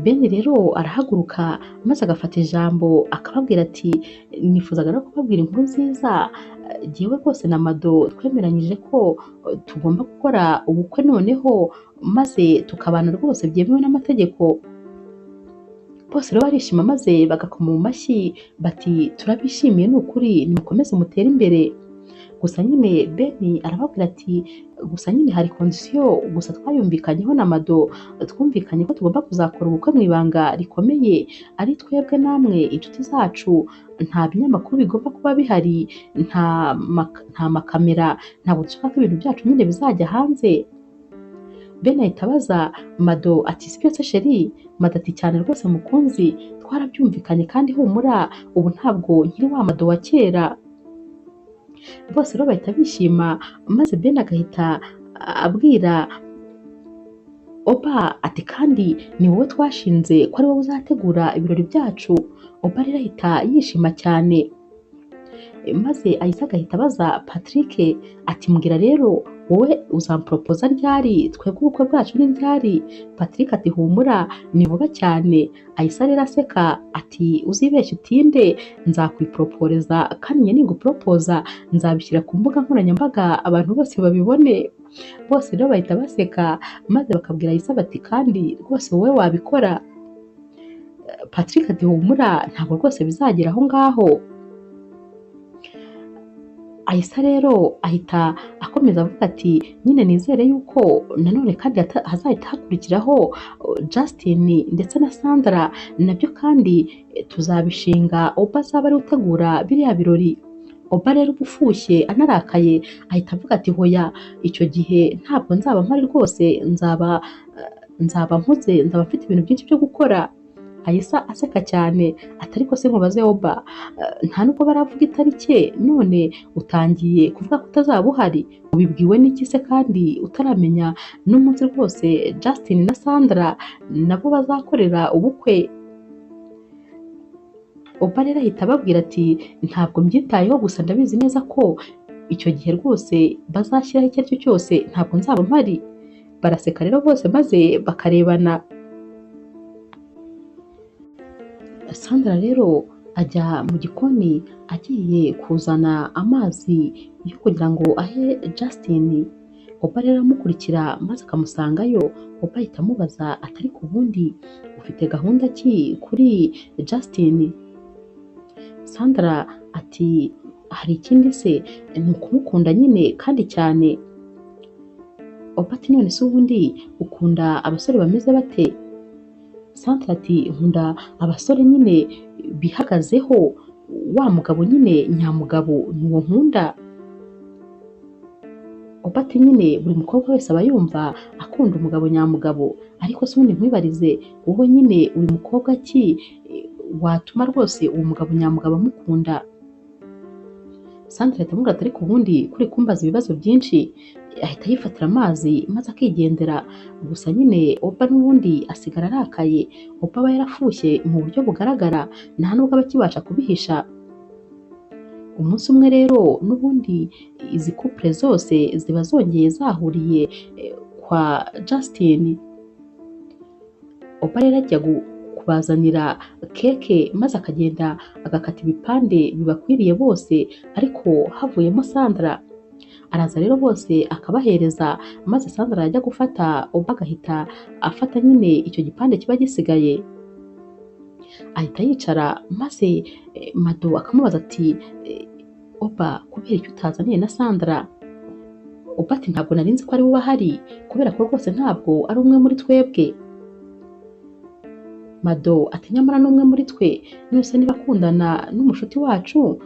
Ben rero arahaguruka maze agafata ijambo akababwira ati nifuzaga no kubabwira inkuru nziza, jyewe rwose na Mado twemeranyije ko tugomba gukora ubukwe noneho maze tukabana rwose byemewe n'amategeko. Bose rero barishima maze bagakoma mu mashyi bati turabishimiye ni ukuri, nimukomeze mutere imbere. Gusa nyine Ben arababwira ati gusa nyine hari kondisiyo gusa twayumvikanyeho na Mado, twumvikanye ko tugomba kuzakora ubukwe mu ibanga rikomeye, ari twebwe namwe inshuti zacu, nta binyamakuru bigomba kuba bihari, nta makamera, ntabwo dushaka ko ibintu byacu nyine bizajya hanze. Ben ahita abaza Mado ati si byose sheri? Mado ati cyane rwose mukunzi, twarabyumvikanye kandi humura ubu ntabwo nkiri wa Mado wa kera. Bose rero bahita bishima maze Ben agahita abwira Oba ati kandi ni wowe twashinze ko ari wowe uzategura ibirori byacu. Oba rero ahita yishima cyane maze Aisa agahita abaza Patrick ati mbwira rero wowe uzamporopoza ryari, twebwe ubukwe bwacu ni ryari? Patrick ati humura ni vuba cyane. Aisa rero aseka ati uzibeshye utinde, nzakwiporoporeza kandi njye ninguporopoza nzabishyira ku mbuga nkoranyambaga abantu bose babibone. Bose rero bahita baseka maze bakabwira Aisa bati kandi rwose wowe wabikora. Patrick ati humura ntabwo rwose bizagera aho ngaho. Aisa rero ahita akomeza avuga ati nyine nizere yuko nanone kandi hazahita hakurikiraho Justin ndetse na Sandra, nabyo kandi tuzabishinga Oba azaba ari utegura biriya birori. Oba rero ufushye anarakaye ahita avuga ati hoya icyo gihe ntabwo nzaba mpari rwose, nzaba mpuze, nzaba mfite ibintu byinshi byo gukora. Aisa aseka cyane ati ariko se nkubaze Oba, nta nubwo baravuga itariki none utangiye kuvuga ko utazaba uhari, ubibwiwe n'iki se kandi utaramenya n'umunsi rwose Justin na Sandra nabo bazakorera ubukwe? Oba rero ahita ababwira ati ntabwo mbyitayeho, gusa ndabizi neza ko icyo gihe rwose bazashyiraho icyo ari cyo cyose ntabwo nzaba mpari. Baraseka rero bose maze bakarebana. Sandra rero ajya mu gikoni agiye kuzana amazi yo kugira ngo ahe Justin. Oba rero aramukurikira maze akamusangayo. Oba ahita amubaza ati ariko ubundi ufite gahunda ki kuri Justin? Sandra ati hari ikindi se, ni ukumukunda nyine kandi cyane. Oba ati none se ubundi ukunda abasore bameze bate? Sandra ati nkunda abasore nyine bihagazeho, wa mugabo nyine nyamugabo ni uwo nkunda. Oba ati nyine buri mukobwa wese aba yumva akunda umugabo nyamugabo, ariko se ubundi nkwibarize wowe nyine uri mukobwa ki watuma rwose uwo mugabo nyamugabo amukunda? Sandra ahita amubwira ati ariko ubundi kuri kumbaza ibibazo byinshi. Ahita yifatira amazi maze akigendera. Gusa nyine Oba n'ubundi asigara arakaye. Oba aba yarafushye mu buryo bugaragara, nta nubwo aba akibasha kubihisha. Umunsi umwe rero n'ubundi izi couple zose ziba zongeye zahuriye kwa Justin. Oba rero ajya kubazanira keke maze akagenda agakata ibipande bibakwiriye bose, ariko havuyemo Sandra. Araza rero bose akabahereza, maze Sandra yajya gufata Oba agahita afata nyine icyo gipande kiba gisigaye, ahita yicara maze Mado akamubaza ati Oba kubera icyo utazaniye na Sandra? Oba ati ntabwo nari nzi ko ari we ahari, kubera ko rwose ntabwo ari umwe muri twebwe. Mado ati nyamara ni umwe muri twe, none niba akundana n'umushuti wacu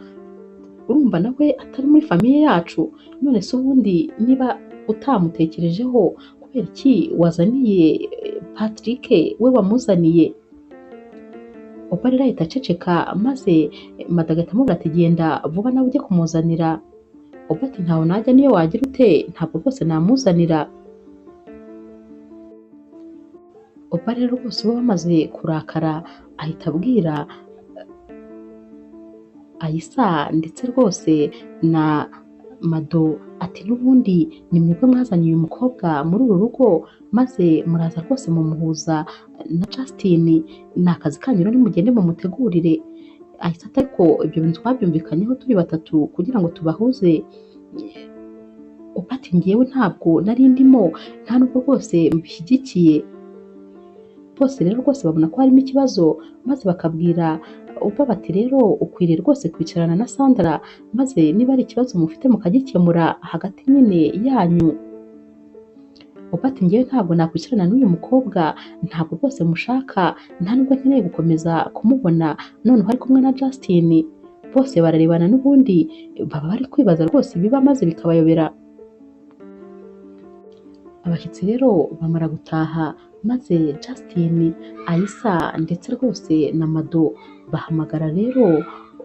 urumva nawe atari muri famiye yacu, none se ubundi niba utamutekerejeho kubera iki wazaniye Patrick we wamuzaniye? Oba rero ahita aceceka maze Mado agahita amubwira ati genda vuba nawe ujye kumuzanira. Oba ati ntawe najya, niyo wagira ute ntabwo rwose namuzanira. Oba rero rwose uba bamaze kurakara ahita abwira Ayisa ndetse rwose na Mado ati n'ubundi ni mwebwe mwazanye uyu mukobwa muri uru rugo, maze muraza rwose mumuhuza na Justin, ni akazi kanyu rero nimugende mumutegurire. Ahita ati ariko ibyo bintu twabyumvikanyeho turi batatu kugira ngo tubahuze. Oba ati njyewe ntabwo nari ndimo, nta nubwo rwose mbishyigikiye. Bose rero rwose babona ko harimo ikibazo, maze bakabwira Oba bati rero ukwiriye rwose kwicarana na Sandra, maze niba ari ikibazo mufite mukagikemura hagati nyine yanyu. Oba ati njyewe ntabwo nakwicarana n'uyu mukobwa, ntabwo rwose mushaka, nta nubwo nkeneye gukomeza kumubona noneho ari kumwe na Justin. Bose bararebana n'ubundi baba bari kwibaza rwose ibiba maze bikabayobera. Abashyitsi rero bamara gutaha maze Justin, Ayisa ndetse rwose na Mado bahamagara rero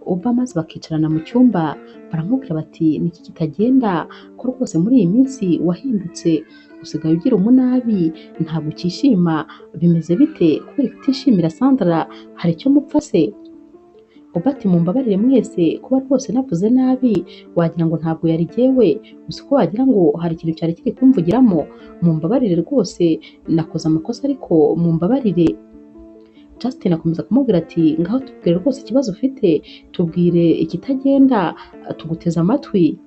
Oba maze bakicarana mu cyumba, baramubwira bati niki kitagenda ko rwose muri iyi minsi wahindutse, usigaye ugira umunabi, ntabwo ukishima, bimeze bite? Kubera ko utishimira Sandra hari icyo mupfa se? Oba ati mumbabarire mwese kuba rwose navuze nabi, wagira ngo ntabwo yari jyewe, gusa ko wagira ngo hari ikintu cyari kiri kumvugiramo, mumbabarire rwose nakoze amakosa ariko mumbabarire. Justin akomeza kumubwira ati ngaho tubwire rwose ikibazo ufite, tubwire ikitagenda, tuguteze amatwi.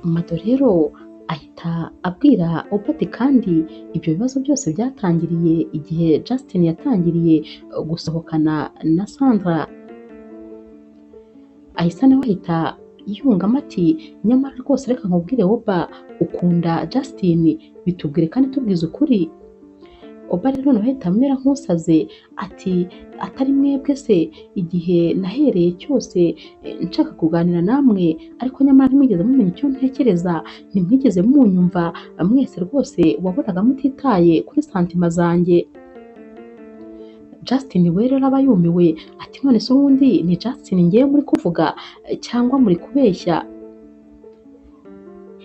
Mado rero ahita abwira Oba ati kandi ibyo bibazo byose byatangiriye igihe Justin yatangiriye gusohokana na Sandra. Ahisa nawe ahita yungamo ati nyamara rwose reka nkubwire Oba, ukunda Justin, bitubwire kandi tubwize ukuri. Oba rero noneho ahita amera nk'usaze ati atari mwebwe se, igihe nahereye cyose nshaka kuganira namwe, ariko nyamara ntimwigeze mumenya icyo ntekereza, ntimwigeze munyumva, mwese rwose wabonaga mutitaye kuri santima zanjye. Justin we rero aba yumiwe ati none se ubundi ni Justin ngewe muri kuvuga cyangwa muri kubeshya?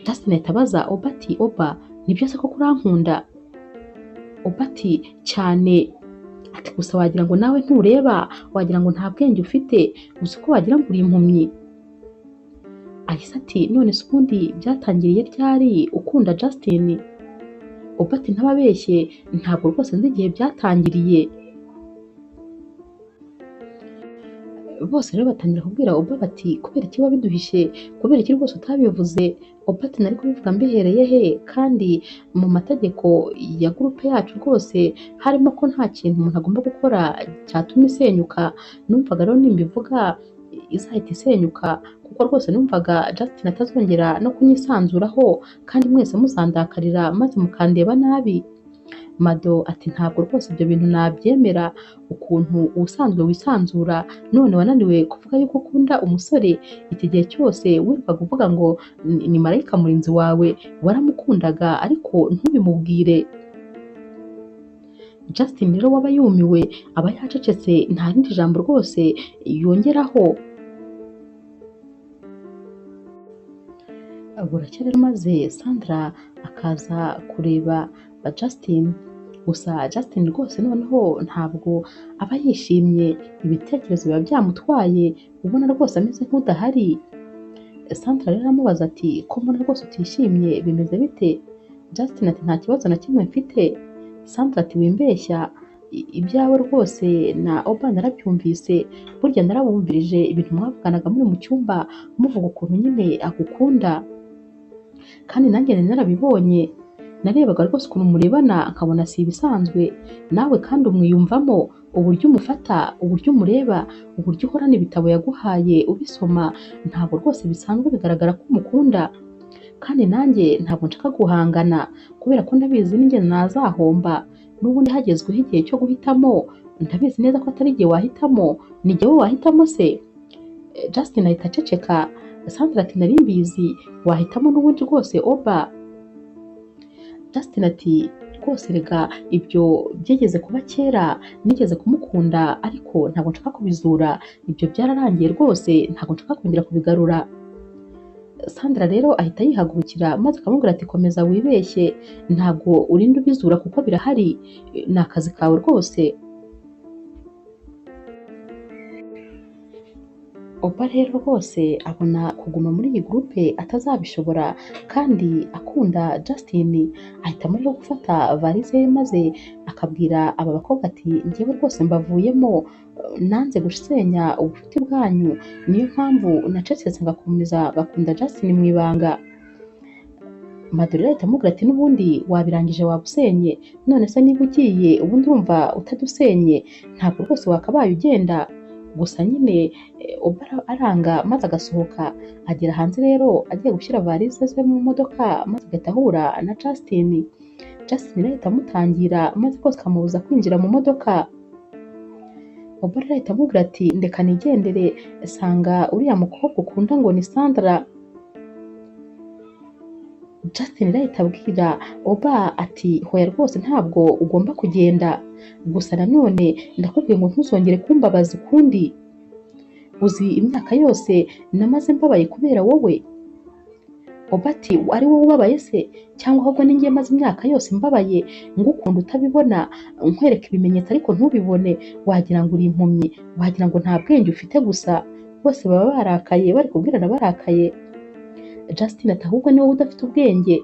Justin ahita abaza Oba ati Oba nibyo se koko urankunda? Oba ati cyane, ati gusa wagira ngo nawe ntureba, wagira ngo nta bwenge ufite, gusa ko wagira ngo uri impumyi. Ahise ati none se ubundi byatangiriye ryari ukunda Justin? Oba ati ntababeshye ntabwo rwose nzi igihe byatangiriye. Bose rero batangira kubwira Oba bati kubera iki wabiduhishe, kubera iki rwose utabivuze? Oba ati nari kubivuga mbihereye he, kandi mu mategeko ya gurupe yacu rwose harimo ko nta kintu umuntu agomba gukora cyatuma isenyuka, numvaga rero nimbivuga izahita isenyuka, kuko rwose numvaga Justin atazongera no kunyisanzuraho, kandi mwese muzandakarira maze mukandeba nabi. Mado ati ntabwo rwose ibyo bintu nabyemera, ukuntu ubusanzwe wisanzura none wananiwe kuvuga yuko ukunda umusore, iki gihe cyose wirirwaga uvuga ngo ni marayika murinzi wawe, waramukundaga ariko ntubimubwire. Justin rero waba yumiwe aba yacecetse nta rindi jambo rwose yongeraho. Buracya rero maze Sandra akaza kureba Justin. Gusa Justin rwose noneho ntabwo aba yishimye, ibitekerezo biba byamutwaye, ubona rwose ameze nk'udahari. Sandra rero aramubaza ati ko mbona rwose utishimye bimeze bite? Justin ati nta kibazo na kimwe mfite. Sandra ati wimbeshya, ibyawe rwose na Oba narabyumvise, burya narabumvirije ibintu mwavuganaga muri mu cyumba muvuga ukuntu nyine agukunda, kandi nanjye nari narabibonye, narebaga rwose ukuntu murebana nkabona si ibisanzwe, nawe kandi umwiyumvamo uburyo umufata, uburyo umureba, uburyo uhorana ibitabo yaguhaye ubisoma, ntabwo rwose bisanzwe bigaragara ko umukunda. Kandi nanjye ntabwo nshaka guhangana kubera ko ndabizi ninjye nazahomba, n'ubundi hagezweho igihe cyo guhitamo, ndabizi neza ko atari igihe wahitamo, ni jyewe wahitamo se? Justin ahita aceceka. Sandra ati nari mbizi wahitamo n'ubundi rwose Oba. Justin ati rwose rega ibyo byigeze kuba kera, nigeze kumukunda ariko ntabwo nshaka kubizura, ibyo byararangiye rwose ntabwo nshaka kongera kubigarura. Sandra rero ahita yihagurukira maze akamubwira ati komeza wibeshye, ntabwo urinda ubizura kuko birahari, ni akazi kawe rwose. Oba rero rwose abona kuguma muri iyi gurupe atazabishobora kandi akunda Justin, ahitamo rero gufata varize ye maze akabwira aba bakobwa ati njyewe rwose mbavuyemo, nanze gusenya ubucuti bwanyu, niyo mpamvu nacecetse ngakomeza gakunda Justin mu ibanga. Maduro ahita amubwira ati n'ubundi wabirangije wabusenye, none se niba ugiye ubundi urumva utadusenye, ntabwo rwose wakabaye ugenda. Gusa nyine Oba aranga maze agasohoka, agera hanze rero agiye gushyira varize ze mu modoka maze agahita ahura na Justin. Justin rero ahita amutangira maze rwose akamubuza kwinjira mu modoka. Oba rero ahita amubwira ati ndeka nigendere, sanga uriya mukobwa ukunda ngo ni Sandra. Justin rero ahita abwira Oba ati hoya rwose ntabwo ugomba kugenda, gusa nanone ndakubwiye ngo ntuzongere kumbabaza ukundi, uzi imyaka yose namaze mbabaye kubera wowe. Oba ati ari wowe ubabaye se, cyangwa ahubwo ni njye maze imyaka yose mbabaye ngukunda utabibona, nkwereka ibimenyetso ariko ntubibone, wagira ngo uri impumyi, wagira ngo nta bwenge ufite gusa. Bose baba barakaye, bari kubwirana barakaye. Justin ati ahubwo ni wowe udafite ubwenge,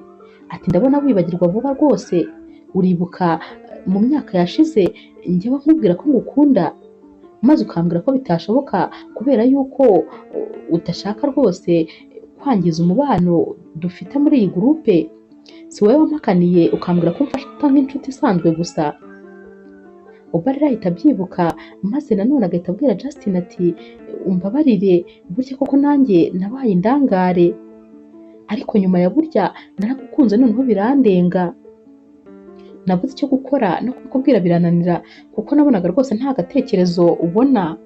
ati ndabona wibagirwa vuba rwose, uribuka mu myaka yashize njyewe nkubwira ko ngukunda maze ukambwira ko bitashoboka kubera yuko udashaka rwose kwangiza umubano dufite muri iyi gurupe, si wowe wampakaniye ukambwira ko mfata nk'inshuti isanzwe gusa. Oba rero ahita abyibuka maze nanone agahita abwira Justin ati umbabarire, burya koko nanjye nabaye indangare, ariko nyuma ya burya naragukunze noneho birandenga, nabuze icyo gukora no kubikubwira birananira kuko nabonaga rwose nta gatekerezo ubona.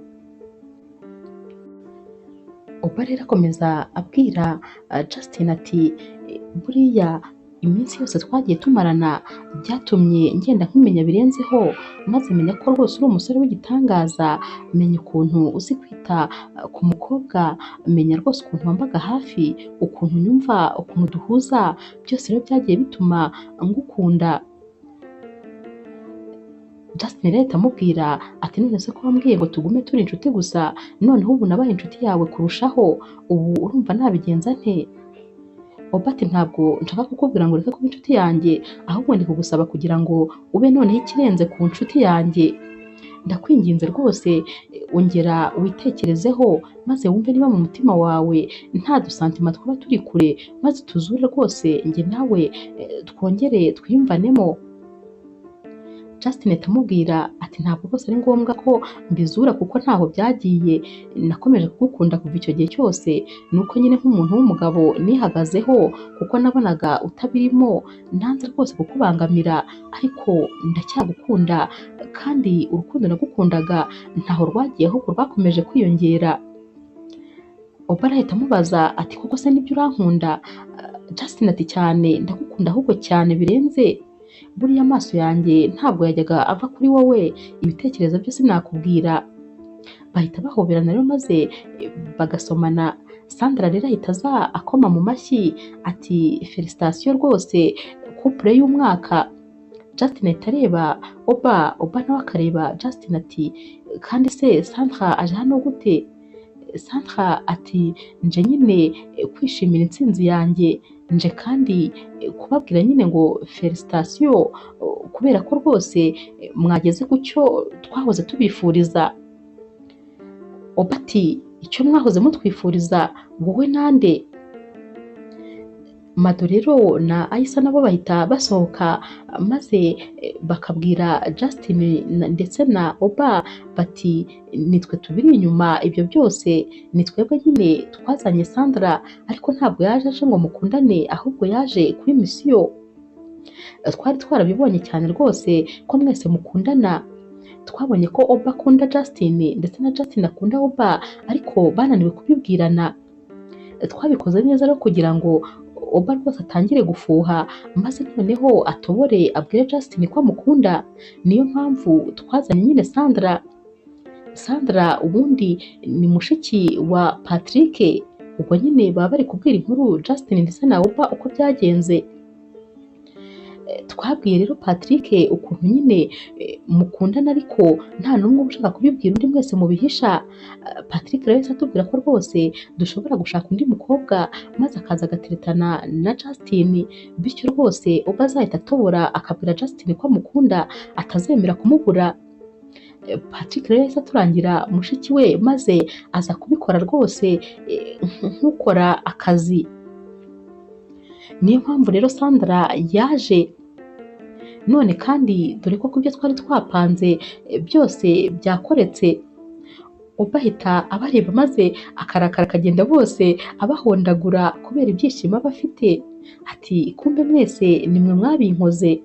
Oba rero akomeza abwira Justin ati buriya iminsi yose twagiye tumarana byatumye ngenda nkumenya birenzeho, maze menya ko rwose uri umusore w'igitangaza, menya ukuntu uzi kwita ku mukobwa, menya rwose ukuntu wambaga hafi, ukuntu unyumva, ukuntu duhuza, byose rero byagiye bituma ngukunda. Justin rero ahita amubwira ati none se ko wambwiye ngo tugume turi inshuti gusa, noneho ubu nabaye inshuti yawe kurushaho, ubu urumva nabigenza nte? Oba ati ntabwo nshaka kukubwira ngo ureke kuba inshuti yanjye, ahubwo ndi kugusaba kugira ngo ube noneho ikirenze ku nshuti yanjye, ndakwinginze rwose ongera witekerezeho maze wumve niba mu mutima wawe nta dusantima twaba turi kure, maze tuzure rwose njye nawe twongere twiyumvanemo. Justin ahita amubwira ati ntabwo rwose ari ngombwa ko mbizura kuko ntaho byagiye, nakomeje kugukunda kuva icyo gihe cyose, nuko nyine nk'umuntu w'umugabo nihagazeho kuko nabonaga utabirimo, nanze rwose kukubangamira, ariko ndacyagukunda kandi urukundo nagukundaga ntaho rwagiye ahubwo rwakomeje kwiyongera. Oba ahita amubaza ati koko se nibyo urankunda? Justin ati cyane, ndagukunda ahubwo cyane birenze, buriya amaso yanjye ntabwo yajyaga ava kuri wowe, ibitekerezo byo sinakubwira. Bahita bahoberana rero maze bagasomana. Sandra rero ahita aza akoma mu mashyi ati félicitations rwose, couple y'umwaka. Justin ahita areba Oba, Oba nawe akareba Justin ati kandi se Sandra aje hano gute? Sandra ati nje nyine kwishimira intsinzi yanjye, nje kandi kubabwira nyine ngo félicitations kubera ko rwose mwageze ku cyo twahoze tubifuriza. Oba ati icyo mwahoze mutwifuriza wowe nande? Mado rero na Aisa nabo bahita basohoka maze bakabwira Justin ndetse na Oba bati nitwe tubiri inyuma ibyo byose, ni twebwe nyine twazanye Sandra, ariko ntabwo yaje aje ngo mukundane, ahubwo yaje kuri mission. Twari twarabibonye cyane rwose ko mwese mukundana, twabonye ko Oba akunda Justin ndetse na Justin akunda Oba, ariko bananiwe kubibwirana. Twabikoze neza rero kugira ngo Oba rwose atangire gufuha, maze noneho atobore abwire Justin ko amukunda. Niyo mpamvu twazanye nyine Sandra. Sandra ubundi ni mushiki wa Patrick. Ubwo nyine baba bari kubwira inkuru Justin ndetse na Oba uko byagenze. Twabwiye rero Patrick ukuntu nyine mukundana ariko nta n'umwe uba ushaka kubibwira undi, mwese mubihisha. Patrick rero yahise atubwira ko rwose dushobora gushaka undi mukobwa maze akaza agateretana na Justin, bityo rwose ubwo azahita atobora akabwira Justin ko amukunda atazemera kumubura. Patrick rero yahise aturangira mushiki we maze aza kubikora rwose nk'ukora akazi. Niyo mpamvu rero Sandra yaje none, kandi dore ko kubyo twari twapanze byose byakoretse. Oba ahita abareba maze akarakara akagenda bose abahondagura kubera ibyishimo aba afite, ati kumbe mwese nimwe mwabinkoze.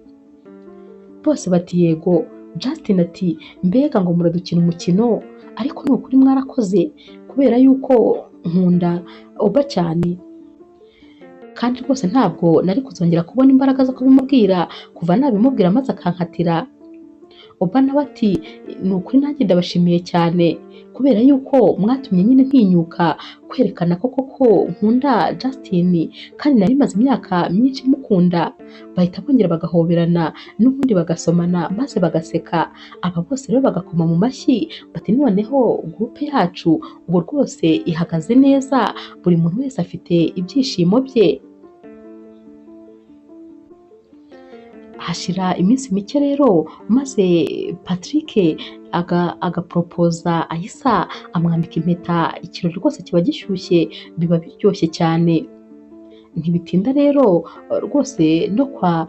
Bose bati yego. Justin ati mbega ngo muradukina umukino, ariko ni ukuri mwarakoze kubera yuko nkunda Oba cyane, kandi rwose ntabwo nari kuzongera kubona imbaraga zo kubimubwira kuva nabimubwira maze akankatira. Oba nawe ati ni ukuri nanjye ndabashimiye cyane kubera yuko mwatumye nyine ntinyuka kwerekana ko koko nkunda Justin, kandi nari maze imyaka myinshi mukunda. Bahita bongera bagahoberana n'ubundi bagasomana maze bagaseka. Aba bose rero bagakoma mu mashyi bati noneho groupe yacu ubu rwose ihagaze neza, buri muntu wese afite ibyishimo bye. Hashira iminsi mike rero maze Patrick agaporopoza Aisa, amwambika impeta. Ikirori rwose kiba gishyushye, biba biryoshye cyane. Ntibitinda rero rwose no kwa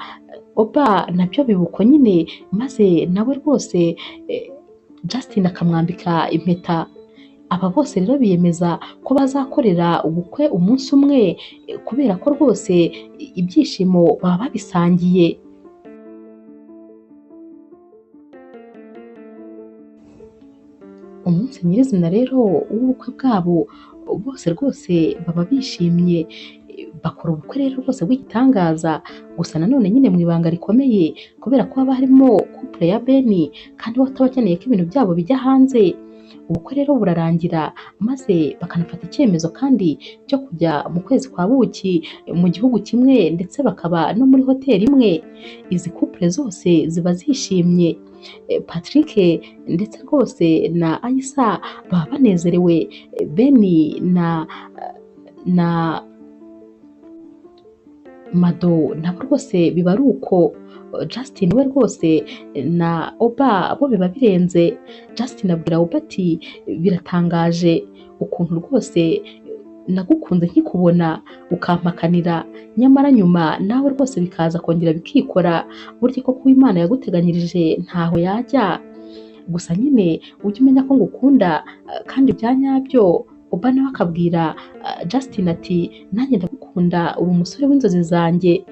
Oba nabyo bibuko nyine, maze nawe rwose Justin akamwambika impeta. Aba bose rero biyemeza ko bazakorera ubukwe umunsi umwe, kubera ko rwose ibyishimo baba babisangiye. Umunsi nyirizina rero w'ubukwe bwabo bose rwose baba bishimye, bakora ubukwe rero rwose bw'igitangaza, gusa nanone nyine mu ibanga rikomeye kubera ko haba harimo couple ya Beni kandi bo bataba bakeneye ko ibintu byabo bijya hanze. Ubukwe rero burarangira maze bakanafata icyemezo kandi cyo kujya mu kwezi kwa buki mu gihugu kimwe, ndetse bakaba no muri hoteli imwe. Izi couple zose ziba zishimye. Patrick ndetse rwose na Aisa baba banezerewe, Beni na Mado nabo rwose biba ari uko. Justin we rwose na Oba bo biba birenze. Justin abwira Oba ati biratangaje ukuntu rwose nagukunze nkikubona ukampakanira, nyamara nyuma nawe rwose bikaza kongera bikikora, burya koko Imana yaguteganyirije ntaho yajya. Gusa nyine ujye umenya ko ngukunda kandi bya nyabyo. Oba nawe akabwira Justin ati nanjye ndagukunda, uri umusore w'inzozi zanjye,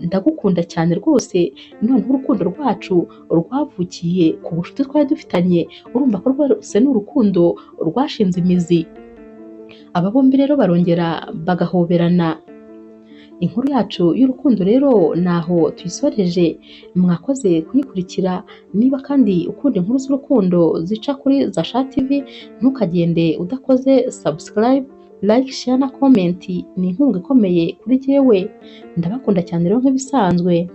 ndagukunda cyane rwose, noneho urukundo rwacu rwavukiye ku bucuti twari dufitanye, urumva ko rwose ni urukundo rwashinze imizi. Aba bombi rero barongera bagahoberana. Inkuru yacu y'urukundo rero naho tuyisoreje, mwakoze kuyikurikira. Niba kandi ukunda inkuru z'urukundo zica kuri Zasha TV, ntukagende udakoze subscribe. Like, share na comment ni inkunga ikomeye kuri jyewe. Ndabakunda cyane rero nk'ibisanzwe.